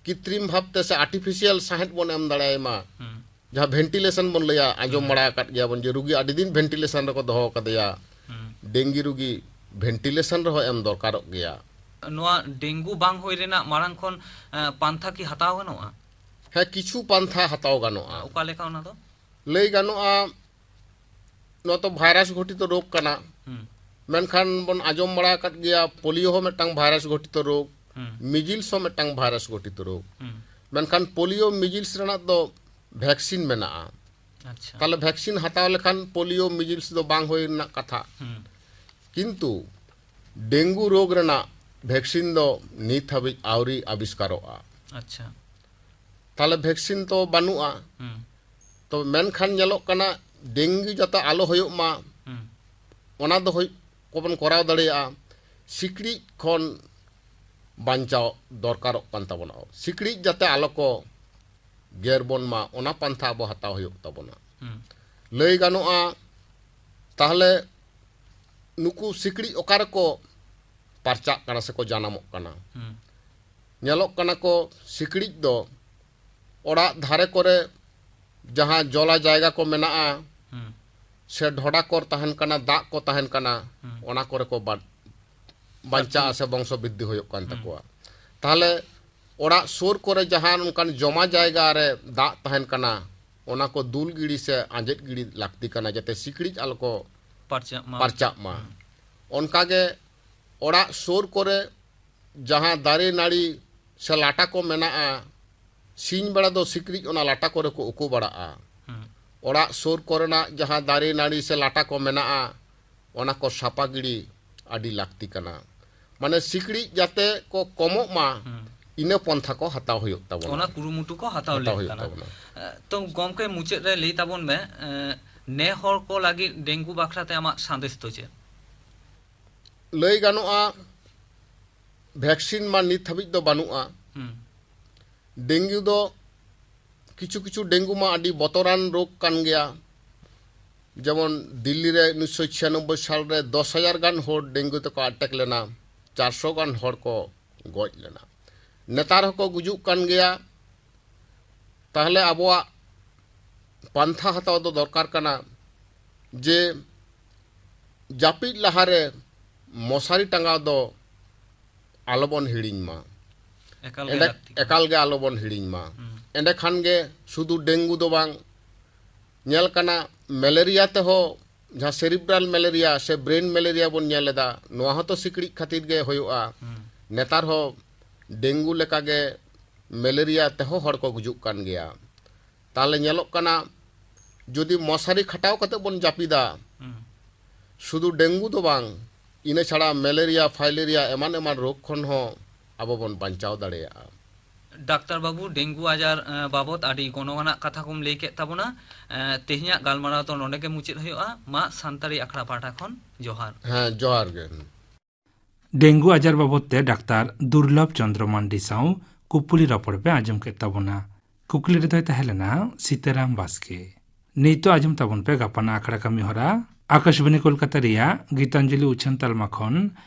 ᱠᱤᱛᱨᱤᱢ ᱵᱷᱟᱵᱛᱮ ᱥᱮ ᱟᱨᱴᱤᱯᱷᱤᱥᱤᱭᱟᱞ ᱥᱟᱦᱮᱫ ᱵᱚᱱ ᱮᱢ ᱫᱟᱲᱮᱭᱟᱭ ᱢᱟ᱾ ᱦᱩᱸ᱾ ᱡᱟᱦᱟᱸ ᱵᱷᱮᱱᱴᱤᱞᱮᱥᱚᱱ ᱵᱚᱱ ᱞᱟᱹᱭᱟ, ᱟᱸᱡᱚᱢ ᱦᱩᱸ᱾ ᱵᱟᱲᱟ ᱟᱠᱟᱫ ᱜᱮᱭᱟᱵᱚᱱ ᱡᱮ ᱨᱩᱜᱤ ᱟᱹᱰᱤ ᱫᱤᱱ ᱵᱷᱮᱱᱴᱤᱞᱮᱥᱚᱱ ᱨᱮᱠᱚ ᱫᱚᱦᱚ ᱠᱟᱫᱮᱭᱟ᱾ ᱦᱩᱸ᱾ ᱰᱮᱝᱜᱤ ᱨᱩᱜᱤ ᱵᱷᱮᱱᱴᱤᱞᱮᱥᱚᱱ ᱨᱮᱦᱚᱸ ᱮᱢ ᱫᱚᱨᱠᱟᱨᱚᱜ ᱜᱮᱭᱟ᱾ ᱱᱚᱣᱟ ᱰᱮᱝᱜᱩ ᱵᱟᱝ ᱦᱩᱭ ᱨᱮᱱᱟᱜ ᱢᱟᱲᱟᱝ ᱠᱷᱚᱱ, ᱮ, ᱯᱟᱱᱛᱷᱟ ᱠᱤ ᱦᱟᱛᱟᱣ ᱜᱟᱱᱚᱜᱼᱟ? ᱦᱮᱸ, ᱠᱤᱪᱷᱩ ᱯᱟᱱᱛᱷᱟ ᱦᱟᱛᱟᱣ ᱜᱟᱱᱚᱜᱼᱟ᱾ ᱚᱠᱟ ᱞᱮᱠᱟ ᱚᱱᱟ ᱫᱚ? ᱞᱟᱹᱭ ᱜᱟᱱᱚᱜᱼᱟ, ᱱᱚᱣᱟ ᱛᱚ ᱵᱷᱟᱭᱨᱟᱥ ᱜᱷᱚᱴᱤᱛ ᱨᱳᱜᱽ ᱠᱟᱱᱟ᱾ ᱦᱩᱸ᱾ ᱢᱮᱱᱠᱷᱟᱱ ᱵᱚᱱ ᱟᱸᱡᱚᱢ ᱵᱟᱲᱟ ᱟᱠᱟᱫ ᱜᱮᱭᱟ, ᱯᱳᱞᱤᱭᱳ ᱦᱚᱸ ᱢᱤᱫᱴᱟᱝ ᱵᱷᱟᱭᱨᱟᱥ ᱜᱷᱚᱴᱤᱛ ᱨᱳᱜᱽ, ᱦᱩᱸ᱾ ᱢᱤᱡᱤᱞᱥ ᱦᱚᱸ ᱢᱤᱫᱴᱟᱝ ᱵᱷᱟᱭᱨᱟᱥ ᱜᱷᱚᱴᱤᱛ ᱨᱳᱜᱽ᱾ ᱦᱩᱸ᱾ ᱢᱮᱱᱠᱷᱟᱱ ᱯᱳᱞᱤᱭᱳ ᱢᱤᱡᱤᱞᱥ ᱨᱮᱱᱟᱜ ᱫᱚ ᱵᱷᱮᱠᱥᱤᱱ ᱢᱮᱱᱟᱜᱼᱟ᱾ ᱟᱪᱪᱷᱟ᱾ ᱛᱟᱦᱞᱮ ᱵᱷᱮᱠᱥᱤᱱ ᱦᱟᱛᱟᱣ ᱞᱮᱠᱷᱟᱱ ᱯᱳᱞᱤᱭᱳ ᱢᱤᱡᱤᱞᱥ ᱫᱚ ᱵᱟᱝ ᱦᱩᱭ ᱨᱮᱱᱟᱜ ᱠᱟᱛᱷᱟ᱾ ᱦᱩᱸ᱾ ᱠᱤᱱᱛᱩ ᱰᱮᱝᱜᱩ ᱨᱳᱜᱽ ᱨᱮᱱᱟᱜ ᱵᱷᱮᱠᱥᱤᱱ ᱫᱚ ᱱᱤᱛ ᱦᱟᱹᱵᱤᱡ ᱟᱹᱣᱨᱤ ᱟᱵᱤᱥᱠᱟᱨᱚᱜᱼᱟ᱾ ᱟᱪᱪᱷᱟ᱾ ᱛᱟᱦᱞᱮ ᱵᱷᱮᱠᱥᱤᱱ ᱛᱚ ᱵᱟᱹᱱᱩᱜᱼᱟ᱾ ᱦᱩᱸ᱾ ᱛᱚ ᱢᱮᱱᱠᱷᱟᱱ ᱧᱮᱞᱚᱜ ᱠᱟᱱᱟ ᱰᱮᱝᱜᱩ ᱡᱟᱛᱮ ᱟᱞᱚ ᱦᱩᱭᱩᱜ ᱢᱟ, ᱦᱩᱸ᱾ ᱚᱱᱟ ᱫᱚ ᱦᱩᱭ ᱠᱚᱵᱚᱱ ᱠᱚᱨᱟᱣ ᱫᱟᱲᱮᱭᱟᱜᱼᱟ ᱥᱤᱠᱲᱤᱡ ᱠᱷᱚᱱ ᱵᱟᱧᱪᱟᱣ ᱫᱚᱨᱠᱟᱨᱚᱜ ᱠᱟᱱ ᱛᱟᱵᱚᱱᱟ᱾ ᱥᱤᱠᱲᱤᱡ ᱡᱟᱛᱮ ᱟᱞᱚ ᱠᱚ ᱜᱮᱨ ᱵᱚᱱ ᱢᱟ, ᱚᱱᱟ ᱯᱟᱱᱛᱷᱟ ᱟᱵᱚ ᱦᱟᱛᱟᱣ ᱦᱩᱭᱩᱜ ᱛᱟᱵᱚᱱᱟ᱾ ᱦᱩᱸ᱾ ᱞᱟᱹᱭ ᱜᱟᱱᱚᱜᱼᱟ, ᱛᱟᱦᱞᱮ ᱱᱩᱠᱩ ᱥᱤᱠᱲᱤᱡ ᱚᱠᱟ ᱨᱮᱠᱚ ᱯᱟᱨᱪᱟᱜ ᱠᱟᱱᱟ ᱥᱮᱠᱚ ᱡᱟᱱᱟᱢᱚᱜ ᱠᱟᱱᱟ? ᱦᱩᱸ᱾ ᱧᱮᱞᱚᱜ ᱠᱟᱱᱟ ᱠᱚ ᱥᱤᱠᱲᱤᱡ ᱫᱚ ᱚᱲᱟᱜ ᱫᱷᱟᱨᱮ ᱠᱚᱨᱮ ᱡᱟᱦᱟᱸ ᱡᱚᱞᱟ ᱡᱟᱭᱜᱟ ᱠᱚ ᱢᱮᱱᱟᱜᱼᱟ, ᱦᱩᱸ᱾ ᱥᱮ ᱰᱷᱚᱰᱟ ᱠᱚᱨ ᱛᱟᱦᱮᱱ ᱠᱟᱱᱟ, ᱫᱟᱜ ᱠᱚ ᱛᱟᱦᱮᱱ ᱠᱟᱱᱟ, ᱦᱩᱸ᱾ ᱚᱱᱟ ᱠᱚᱨᱮ ᱠᱚ ᱵᱟ-, ᱵᱟᱧᱪᱟᱜᱼᱟ ᱥᱮ ᱵᱚᱝᱥᱚ ᱵᱨᱤᱫᱽᱫᱷᱤ ᱦᱩᱭᱩᱜ ᱠᱟᱱ ᱦᱩᱸ᱾ ᱛᱟᱠᱚᱣᱟ᱾ ᱛᱟᱦᱞᱮ ᱚᱲᱟᱜ ᱥᱩᱨ ᱠᱚᱨᱮ ᱡᱟᱦᱟᱸ ᱚᱱᱠᱟᱱ ᱡᱚᱢᱟ ᱡᱟᱭᱜᱟ ᱨᱮ ᱫᱟᱜ ᱛᱟᱦᱮᱱ ᱠᱟᱱᱟ, ᱚᱱᱟ ᱠᱚ ᱫᱩᱞ ᱜᱤᱲᱤ ᱥᱮ ᱟᱸᱡᱮᱫ ᱜᱤᱲᱤ ᱞᱟᱹᱠᱛᱤ ᱠᱟᱱᱟ, ᱡᱟᱛᱮ ᱥᱤᱠᱲᱤᱡ ᱟᱞᱚ ᱠᱚ ᱯᱟᱨᱪᱟᱜ ᱢᱟ᱾ ᱯᱟᱨᱪᱟᱜ ᱢᱟ᱾ ᱦᱩᱸ᱾ ᱚᱱᱠᱟᱜᱮ ᱚᱲᱟᱜ ᱥᱩᱨ ᱠᱚᱨᱮ ᱡᱟᱦᱟᱸ ᱫᱟᱨᱮ ᱱᱟᱹᱲᱤ ᱥᱮ ᱞᱟᱴᱟ ᱠᱚ ᱢᱮᱱᱟᱜᱼᱟ, ᱥᱤᱧ ᱵᱮᱲᱟ ᱫᱚ ᱥᱤᱠᱲᱤᱡ ᱚᱱᱟ ᱞᱟᱴᱟ ᱠᱚᱨᱮ ᱠᱚ ᱩᱠᱩ ᱵᱟᱲᱟᱜᱼᱟ᱾ ᱦᱩᱸ᱾ ᱚᱲᱟᱜ ᱥᱩᱨ ᱠᱚᱨᱮᱱᱟᱜ ᱡᱟᱦᱟᱸ ᱫᱟᱨᱮ ᱱᱟᱹᱲᱤ ᱥᱮ ᱞᱟᱴᱟ ᱠᱚ ᱢᱮᱱᱟᱜᱼᱟ, ᱚᱱᱟ ᱠᱚ ᱥᱟᱯᱟ ᱜᱤᱲᱤ ᱟᱹᱰᱤ ᱞᱟᱹᱠᱛᱤ ᱠᱟᱱᱟ᱾ ᱢᱟᱱᱮ ᱥᱤᱠᱲᱤᱡ ᱡᱟᱛᱮ ᱠᱚ ᱠᱚᱢᱚᱜ ᱢᱟ, ᱦᱩᱸ᱾ ᱤᱱᱟᱹ ᱯᱚᱱᱛᱷᱟ ᱠᱚ ᱦᱟᱛᱟᱣ ᱦᱩᱭᱩᱜ ᱛᱟᱵᱚᱱᱟ᱾ ᱚᱱᱟ ᱠᱩᱨᱩᱢᱩᱴᱩ ᱠᱚ ᱦᱟᱛᱟᱣ ᱦᱟᱛᱟᱣ ᱞᱮᱱ ᱦᱩᱭᱩᱜ ᱠᱟᱱᱟ᱾ ᱛᱟᱵᱚᱱᱟ᱾ ᱮ, ᱛᱚ ᱜᱚᱢᱠᱮ, ᱢᱩᱪᱟᱹᱫ ᱨᱮ ᱞᱟᱹᱭ ᱛᱟᱵᱚᱱ ᱢᱮ, ᱮ, ᱱᱮ ᱦᱚᱲ ᱠᱚ ᱞᱟᱹᱜᱤᱫ ᱰᱮᱝᱜᱩ ᱵᱟᱠᱷᱨᱟ ᱛᱮ ᱟᱢᱟᱜ ᱥᱟᱸᱫᱮᱥ ᱫᱚ ᱪᱮᱫ? ᱞᱟᱹᱭ ᱜᱟᱱᱚᱜᱼᱟ, ᱵᱷᱮᱠᱥᱤᱱ ᱢᱟ ᱱᱤᱛ ᱦᱟᱹᱵᱤᱡ ᱫᱚ ᱵᱟᱹᱱᱩᱜᱼᱟ᱾ ᱦᱩᱸ᱾ ᱰᱮᱝᱜᱩ ᱫᱚ ᱠᱤᱪᱷᱩ ᱠᱤᱪᱷᱩ ᱰᱮᱝᱜᱩ ᱢᱟ ᱟᱹᱰᱤ ᱵᱚᱛᱚᱨᱟᱱ ᱨᱳᱜᱽ ᱠᱟᱱ ᱜᱮᱭᱟ᱾ ᱡᱮᱢᱚᱱ ᱫᱤᱞᱞᱤ ᱨᱮ ᱩᱱᱤᱥᱥᱚ ᱪᱷᱤᱭᱟᱱᱚᱵᱵᱳᱭ ᱥᱟᱞ ᱨᱮ ᱫᱚᱥ ᱦᱟᱡᱟᱨ ᱜᱟᱱ ᱦᱚᱲ ᱰᱮᱝᱜᱩ ᱛᱮᱠᱚ ᱟᱴᱮᱠ ᱞᱮᱱᱟ, ᱪᱟᱨᱥᱚ ᱜᱟᱱ ᱦᱚᱲ ᱠᱚ ᱜᱚᱡ ᱞᱮᱱᱟ᱾ ᱱᱮᱛᱟᱨ ᱦᱚᱸᱠᱚ ᱜᱩᱡᱩᱜ ᱠᱟᱱ ᱜᱮᱭᱟ᱾ ᱛᱟᱦᱚᱞᱮ ᱟᱵᱚᱣᱟᱜ ᱯᱟᱱᱛᱷᱟ ᱦᱟᱛᱟᱣ ᱫᱚ ᱫᱚᱨᱠᱟᱨ ᱠᱟᱱᱟ ᱡᱮ ᱡᱟᱹᱯᱤᱫ ᱞᱟᱦᱟᱨᱮ ᱢᱚᱥᱟᱨᱤ ᱴᱟᱸᱜᱟᱣ ᱫᱚ ᱟᱞᱚᱵᱚᱱ ᱦᱤᱲᱤᱧ ᱢᱟ᱾ ᱮᱠᱟᱞ ᱜᱮ ᱮᱸᱰᱮ-, ᱞᱟᱹᱠᱛᱤ ᱠᱟᱱᱟ᱾ ᱮᱠᱟᱞ ᱜᱮ ᱟᱞᱚᱵᱚᱱ ᱦᱤᱲᱤᱧ ᱢᱟ᱾ ᱦᱩᱸ᱾ ᱮᱸᱰᱮᱠᱷᱟᱱ ᱜᱮ ᱥᱩᱫᱷᱩ ᱰᱮᱝᱜᱩ ᱫᱚ ᱵᱟᱝ, ᱧᱮᱞ ᱠᱟᱱᱟ ᱢᱮᱞᱮᱨᱤᱭᱟ ᱛᱮᱦᱚᱸ, ᱡᱟᱦᱟᱸ ᱥᱮᱨᱤᱵᱨᱟᱞ ᱢᱮᱞᱮᱨᱤᱭᱟ ᱥᱮ ᱵᱨᱮᱱ ᱢᱮᱞᱮᱨᱤᱭᱟ ᱵᱚᱱ ᱧᱮᱞ ᱮᱫᱟ, ᱱᱚᱣᱟ ᱦᱚᱸᱛᱚ ᱥᱤᱠᱲᱤᱡ ᱠᱷᱟᱹᱛᱤᱨ ᱜᱮ ᱦᱩᱭᱩᱜᱼᱟ᱾ ᱦᱩᱸ᱾ ᱱᱮᱛᱟᱨ ᱦᱚᱸ ᱰᱮᱝᱜᱩ ᱞᱮᱠᱟᱜᱮ ᱢᱮᱞᱮᱨᱤᱭᱟ ᱛᱮᱦᱚᱸ ᱦᱚᱲ ᱠᱚ ᱜᱩᱡᱩᱜ ᱠᱟᱱ ᱜᱮᱭᱟ᱾ ᱛᱟᱦᱚᱞᱮ ᱧᱮᱞᱚᱜ ᱠᱟᱱᱟ, ᱡᱩᱫᱤ ᱢᱚᱥᱟᱨᱤ ᱠᱷᱟᱴᱟᱣ ᱠᱟᱛᱮ ᱵᱚᱱ ᱡᱟᱹᱯᱤᱫᱟ, ᱦᱩᱸ᱾ ᱥᱩᱫᱷᱩ ᱰᱮᱝᱜᱩ ᱫᱚ ᱵᱟᱝ, ᱤᱱᱟᱹ ᱪᱷᱟᱲᱟ ᱢᱮᱞᱮᱨᱤᱭᱟ, ᱯᱷᱟᱭᱞᱮᱨᱤᱭᱟ ᱮᱢᱟᱱ ᱮᱢᱟᱱ ᱨᱳᱜᱽ ᱠᱷᱚᱱ ᱦᱚᱸ ᱟᱵᱚ ᱵᱚᱱ ᱵᱟᱧᱪᱟᱣ ᱫᱟᱲᱮᱭᱟᱜᱼᱟ᱾ ᱰᱟᱠᱛᱟᱨ ᱵᱟᱹᱵᱩ, ᱰᱮᱝᱜᱩ ᱟᱡᱟᱨ, ᱮᱸ, ᱵᱟᱵᱚᱛ ᱟᱹᱰᱤ ᱜᱚᱱᱚᱝ ᱟᱱᱟᱜ ᱠᱟᱛᱷᱟ ᱠᱚᱢ ᱞᱟᱹᱭ ᱠᱮᱫ ᱛᱟᱵᱚᱱᱟ᱾ ᱮᱸ, ᱛᱮᱦᱮᱧᱟᱜ ᱜᱟᱞᱢᱟᱨᱟᱣ ᱫᱚ ᱱᱚᱰᱮ ᱜᱮ ᱢᱩᱪᱟᱹᱫ ᱦᱩᱭᱩᱜᱼᱟ᱾ ᱢᱟ ᱥᱟᱱᱛᱟᱲᱤ ᱟᱠᱷᱲᱟ ᱯᱟᱦᱴᱟ ᱠᱷᱚᱱ ᱡᱚᱦᱟᱨ᱾ ᱦᱮᱸ, ᱡᱚᱦᱟᱨ ᱜᱮ᱾ ᱰᱮᱝᱜᱩ ᱟᱡᱟᱨ ᱵᱟᱵᱚᱛ ᱛᱮ ᱰᱟᱠᱛᱟᱨ ᱫᱩᱨᱞᱚᱵᱷ ᱪᱚᱱᱫᱨᱚ ᱢᱟᱱᱰᱤ ᱥᱟᱶ ᱠᱩᱯᱩᱞᱤ ᱨᱚᱯᱚᱲ ᱯᱮ ᱟᱸᱡᱚᱢ ᱠᱮᱫ ᱛᱟᱵᱚᱱᱟ᱾ ᱠᱩᱠᱞᱤ ᱨᱮᱫᱚᱭ ᱛᱟᱦᱮᱸ ᱞᱮᱱᱟ ᱥᱤᱛᱟᱨᱟᱢ ᱵᱟᱥᱠᱮ᱾ ᱱᱤᱛᱚᱜ ᱟᱸᱡᱚᱢ ᱛᱟᱵᱚᱱ ᱯᱮ ᱜᱟᱯᱟᱱᱟᱜ ᱟᱠᱷᱲᱟ ᱠᱟᱹᱢᱤ ᱦᱚᱨᱟ᱾ ᱟᱠᱟᱥᱵᱟᱱᱤ ᱠᱳᱞᱠᱟᱛᱟ ᱨᱮᱭᱟᱜ ᱜᱤᱛᱟᱧᱡᱚᱞᱤ ᱩᱪᱷᱟᱹᱱ ᱛᱟᱞᱢᱟ ᱠᱷᱚᱱ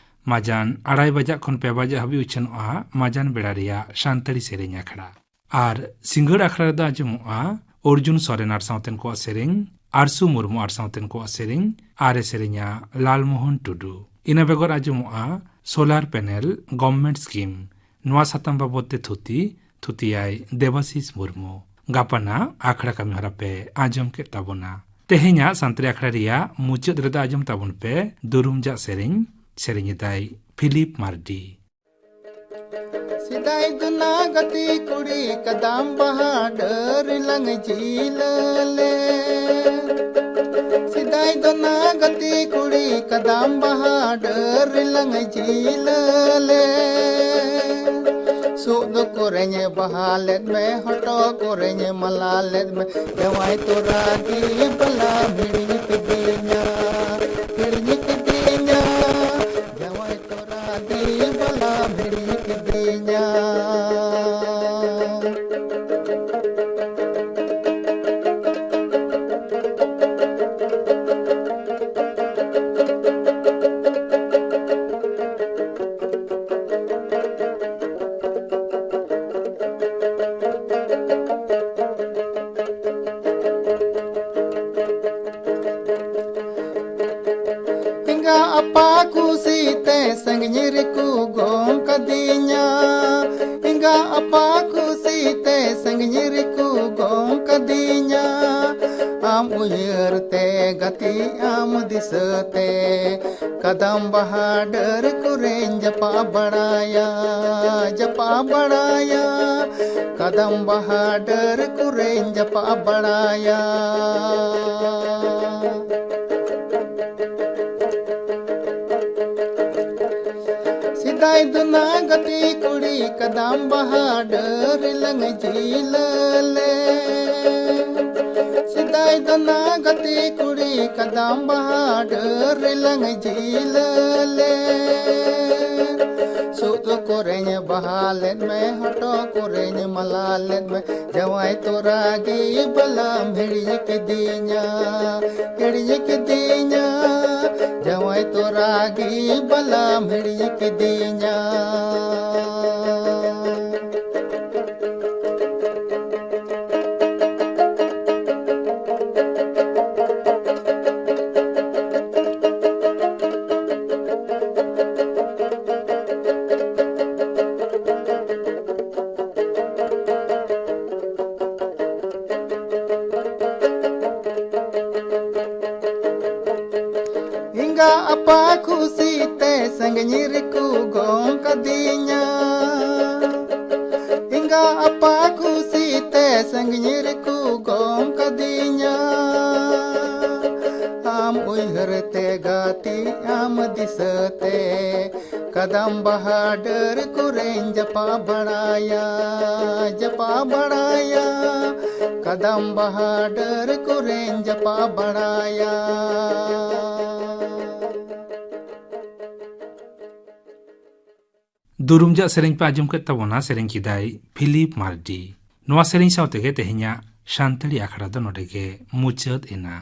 ᱢᱟᱡᱟᱱ ᱟᱲᱟᱭ ᱵᱟᱡᱟᱜ ᱠᱷᱚᱱ ᱯᱮ ᱵᱟᱡᱟᱜ ᱦᱟᱹᱵᱤᱡ ᱩᱪᱷᱟᱹᱱᱚᱜᱼᱟ ᱢᱟᱡᱟᱱ ᱵᱮᱲᱟ ᱨᱮᱭᱟᱜ ᱥᱟᱱᱛᱟᱲᱤ ᱥᱮᱨᱮᱧ ᱟᱠᱷᱲᱟ᱾ ᱟᱨ ᱥᱤᱸᱜᱟᱹᱲ ᱟᱠᱷᱲᱟ ᱨᱮᱫᱚ ᱟᱸᱡᱚᱢᱚᱜᱼᱟ ᱚᱨᱡᱩᱱ ᱥᱚᱨᱮᱱ ᱟᱨ ᱥᱟᱶᱛᱮᱱ ᱠᱚᱣᱟᱜ ᱥᱮᱨᱮᱧ, ᱟᱨᱥᱩ ᱢᱩᱨᱢᱩ ᱟᱨ ᱥᱟᱶᱛᱮᱱ ᱠᱚᱣᱟᱜ ᱥᱮᱨᱮᱧ, ᱟᱨ ᱮ ᱥᱮᱨᱮᱧᱟ ᱞᱟᱞᱢᱳᱦᱚᱱ ᱴᱩᱰᱩ᱾ ᱤᱱᱟᱹ ᱵᱮᱜᱚᱨ ᱟᱸᱡᱚᱢᱚᱜᱼᱟ ᱥᱳᱞᱟᱨ ᱯᱮᱱᱮᱞ, ᱜᱚᱵᱷᱢᱮᱱᱴ ᱥᱠᱤᱢ, ᱱᱚᱣᱟ ᱥᱟᱛᱟᱢ ᱵᱟᱵᱚᱫ ᱛᱮ ᱛᱷᱩᱛᱤ, ᱛᱷᱩᱛᱤᱭᱟᱭ ᱫᱮᱵᱟᱥᱤᱥ ᱢᱩᱨᱢᱩ᱾ ᱜᱟᱯᱟᱱᱟᱜ ᱟᱠᱷᱲᱟ ᱠᱟᱹᱢᱤ ᱦᱚᱨᱟ ᱯᱮ ᱟᱸᱡᱚᱢ ᱠᱮᱫ ᱛᱟᱵᱚᱱᱟ᱾ ᱛᱮᱦᱮᱧᱟᱜ ᱥᱟᱱᱛᱟᱲᱤ ᱟᱠᱷᱲᱟ ᱨᱮᱭᱟᱜ ᱢᱩᱪᱟᱹᱫ ᱨᱮᱫᱚ ᱟᱸᱡᱚᱢ ᱛᱟᱵᱚᱱ ᱯᱮ ᱫᱩᱨᱩᱢ ᱡᱟᱜ ᱥᱮᱨᱮᱧ, ᱥᱮᱨᱮᱧ ᱮᱫᱟᱭ ᱯᱷᱤᱞᱤᱯ ᱢᱟᱨᱰᱤ᱾ ᱥᱮᱫᱟᱭ ᱫᱚ ᱱᱟ ᱜᱟᱛᱮ ᱠᱩᱲᱤ ᱠᱟᱫᱟᱢ ᱵᱟᱦᱟ ᱰᱟᱹᱨ ᱞᱟᱝ ᱡᱤᱞᱟᱹ ᱞᱮ᱾ ᱥᱮᱫᱟᱭ ᱫᱚ ᱱᱟ ᱜᱟᱛᱮ ᱠᱩᱲᱤ ᱠᱟᱫᱟᱢ ᱵᱟᱦᱟ ᱰᱟᱹᱨ ᱞᱟᱝ ᱡᱤᱞᱟᱹ ᱞᱮ᱾ ᱥᱩᱫ ᱠᱚᱨᱮᱧ ᱵᱟᱦᱟ ᱞᱮᱫ ᱢᱮ, ᱦᱚᱴᱚᱜ ᱠᱚᱨᱮᱧ ᱢᱟᱞᱟ ᱞᱮᱫ ᱢᱮ, ᱡᱟᱶᱟᱭ ᱛᱚᱨᱟ ᱜᱮ ᱵᱟᱞᱟᱢ ᱦᱤᱲᱤᱧ ᱠᱤᱫᱤᱧᱟ, ᱦᱤᱲᱤᱧ ᱠᱤᱫᱤᱧᱟ, ᱡᱟᱶᱟᱭ ᱛᱚᱨᱟ ᱜᱮ ᱵᱟᱞᱟᱢ ᱦᱤᱲᱤᱧ ᱠᱤᱫᱤᱧᱟ᱾ ᱟᱢ ᱩᱭᱦᱟᱹᱨ ᱛᱮ ᱜᱟᱛᱮ ᱟᱢ ᱫᱤᱥᱟᱹ ᱛᱮ ᱠᱟᱫᱟᱢ ᱵᱟᱦᱟ ᱰᱟᱹᱨ ᱠᱚᱨᱮᱧ ᱡᱟᱯᱟᱜ ᱵᱟᱲᱟᱭᱟ, ᱡᱟᱯᱟᱜ ᱵᱟᱲᱟᱭᱟ᱾ ᱠᱟᱫᱟᱢ ᱵᱟᱦᱟ ᱰᱟᱹᱨ ᱠᱚᱨᱮᱧ ᱡᱟᱯᱟᱜ ᱵᱟᱲᱟᱭᱟ᱾ ᱥᱮᱫᱟᱭ ᱫᱚ ᱱᱟ ᱜᱟᱛᱮ ᱠᱩᱲᱤ ᱠᱟᱫᱟᱢ ᱵᱟᱦᱟ ᱰᱟᱹᱨ ᱞᱟᱝ ᱡᱤᱞᱟᱹ ᱞᱮ᱾ ᱥᱮᱫᱟᱭ ᱫᱚ ᱱᱟ ᱜᱟᱛᱮ ᱠᱩᱲᱤ ᱠᱟᱫᱟᱢ ᱵᱟᱦᱟ ᱰᱟᱹᱨ ᱞᱟᱝ ᱡᱤᱞᱟᱹ ᱞᱮ᱾ ᱥᱩᱫ ᱠᱚᱨᱮᱧ ᱵᱟᱦᱟ ᱞᱮᱫ ᱢᱮ, ᱦᱚᱴᱚᱜ ᱠᱚᱨᱮᱧ ᱢᱟᱞᱟ ᱞᱮᱫ ᱢᱮ, ᱡᱟᱶᱟᱭ ᱛᱚᱨᱟ ᱜᱮ ᱵᱟᱞᱟᱢ ᱦᱤᱲᱤᱧ ᱠᱤᱫᱤᱧᱟ, ᱦᱤᱲᱤᱧ ᱠᱤᱫᱤᱧᱟ᱾ ᱡᱟᱶᱟᱭ ᱛᱚᱨᱟ ᱜᱮ ᱵᱟᱞᱟᱢ ᱦᱤᱲᱤᱧ ᱠᱤᱫᱤᱧᱟ᱾ ᱮᱸᱜᱟ ᱟᱯᱟ ᱠᱷᱩᱥᱤ ᱛᱮ ᱥᱟᱺᱜᱤᱧ ᱨᱮᱠᱚ ᱜᱚᱝ ᱠᱟᱫᱤᱧᱟ᱾ ᱮᱸᱜᱟ ᱟᱯᱟ ᱠᱷᱩᱥᱤ ᱛᱮ ᱥᱟᱺᱜᱤᱧ ᱨᱮᱠᱚ ᱜᱚᱝ ᱠᱟᱫᱤᱧᱟ᱾ ᱟᱢ ᱩᱭᱦᱟᱹᱨ ᱛᱮ ᱜᱟᱛᱮ ᱟᱢ ᱫᱤᱥᱟᱹ ᱛᱮ ᱠᱟᱫᱟᱢ ᱵᱟᱦᱟ ᱰᱟᱹᱨ ᱠᱚᱨᱮᱧ ᱡᱟᱯᱟᱜ ᱵᱟᱲᱟᱭᱟ, ᱡᱟᱯᱟᱜ ᱵᱟᱲᱟᱭᱟ᱾ ᱠᱟᱫᱟᱢ ᱵᱟᱦᱟ ᱰᱟᱹᱨ ᱠᱚᱨᱮᱧ ᱡᱟᱯᱟᱜ ᱵᱟᱲᱟᱭᱟ᱾ ᱫᱩᱨᱩᱢ ᱡᱟᱜ ᱥᱮᱨᱮᱧ ᱯᱮ ᱟᱸᱡᱚᱢ ᱠᱮᱫ ᱛᱟᱵᱚᱱᱟ, ᱥᱮᱨᱮᱧ ᱠᱮᱫᱟᱭ ᱯᱷᱤᱞᱤᱯ ᱢᱟᱨᱰᱤ᱾ ᱱᱚᱣᱟ ᱥᱮᱨᱮᱧ ᱥᱟᱶ ᱛᱮᱜᱮ ᱛᱮᱦᱮᱧᱟᱜ ᱥᱟᱱᱛᱟᱲᱤ ᱟᱠᱷᱲᱟ ᱫᱚ ᱱᱚᱰᱮ ᱜᱮ ᱢᱩᱪᱟᱹᱫ ᱮᱱᱟ᱾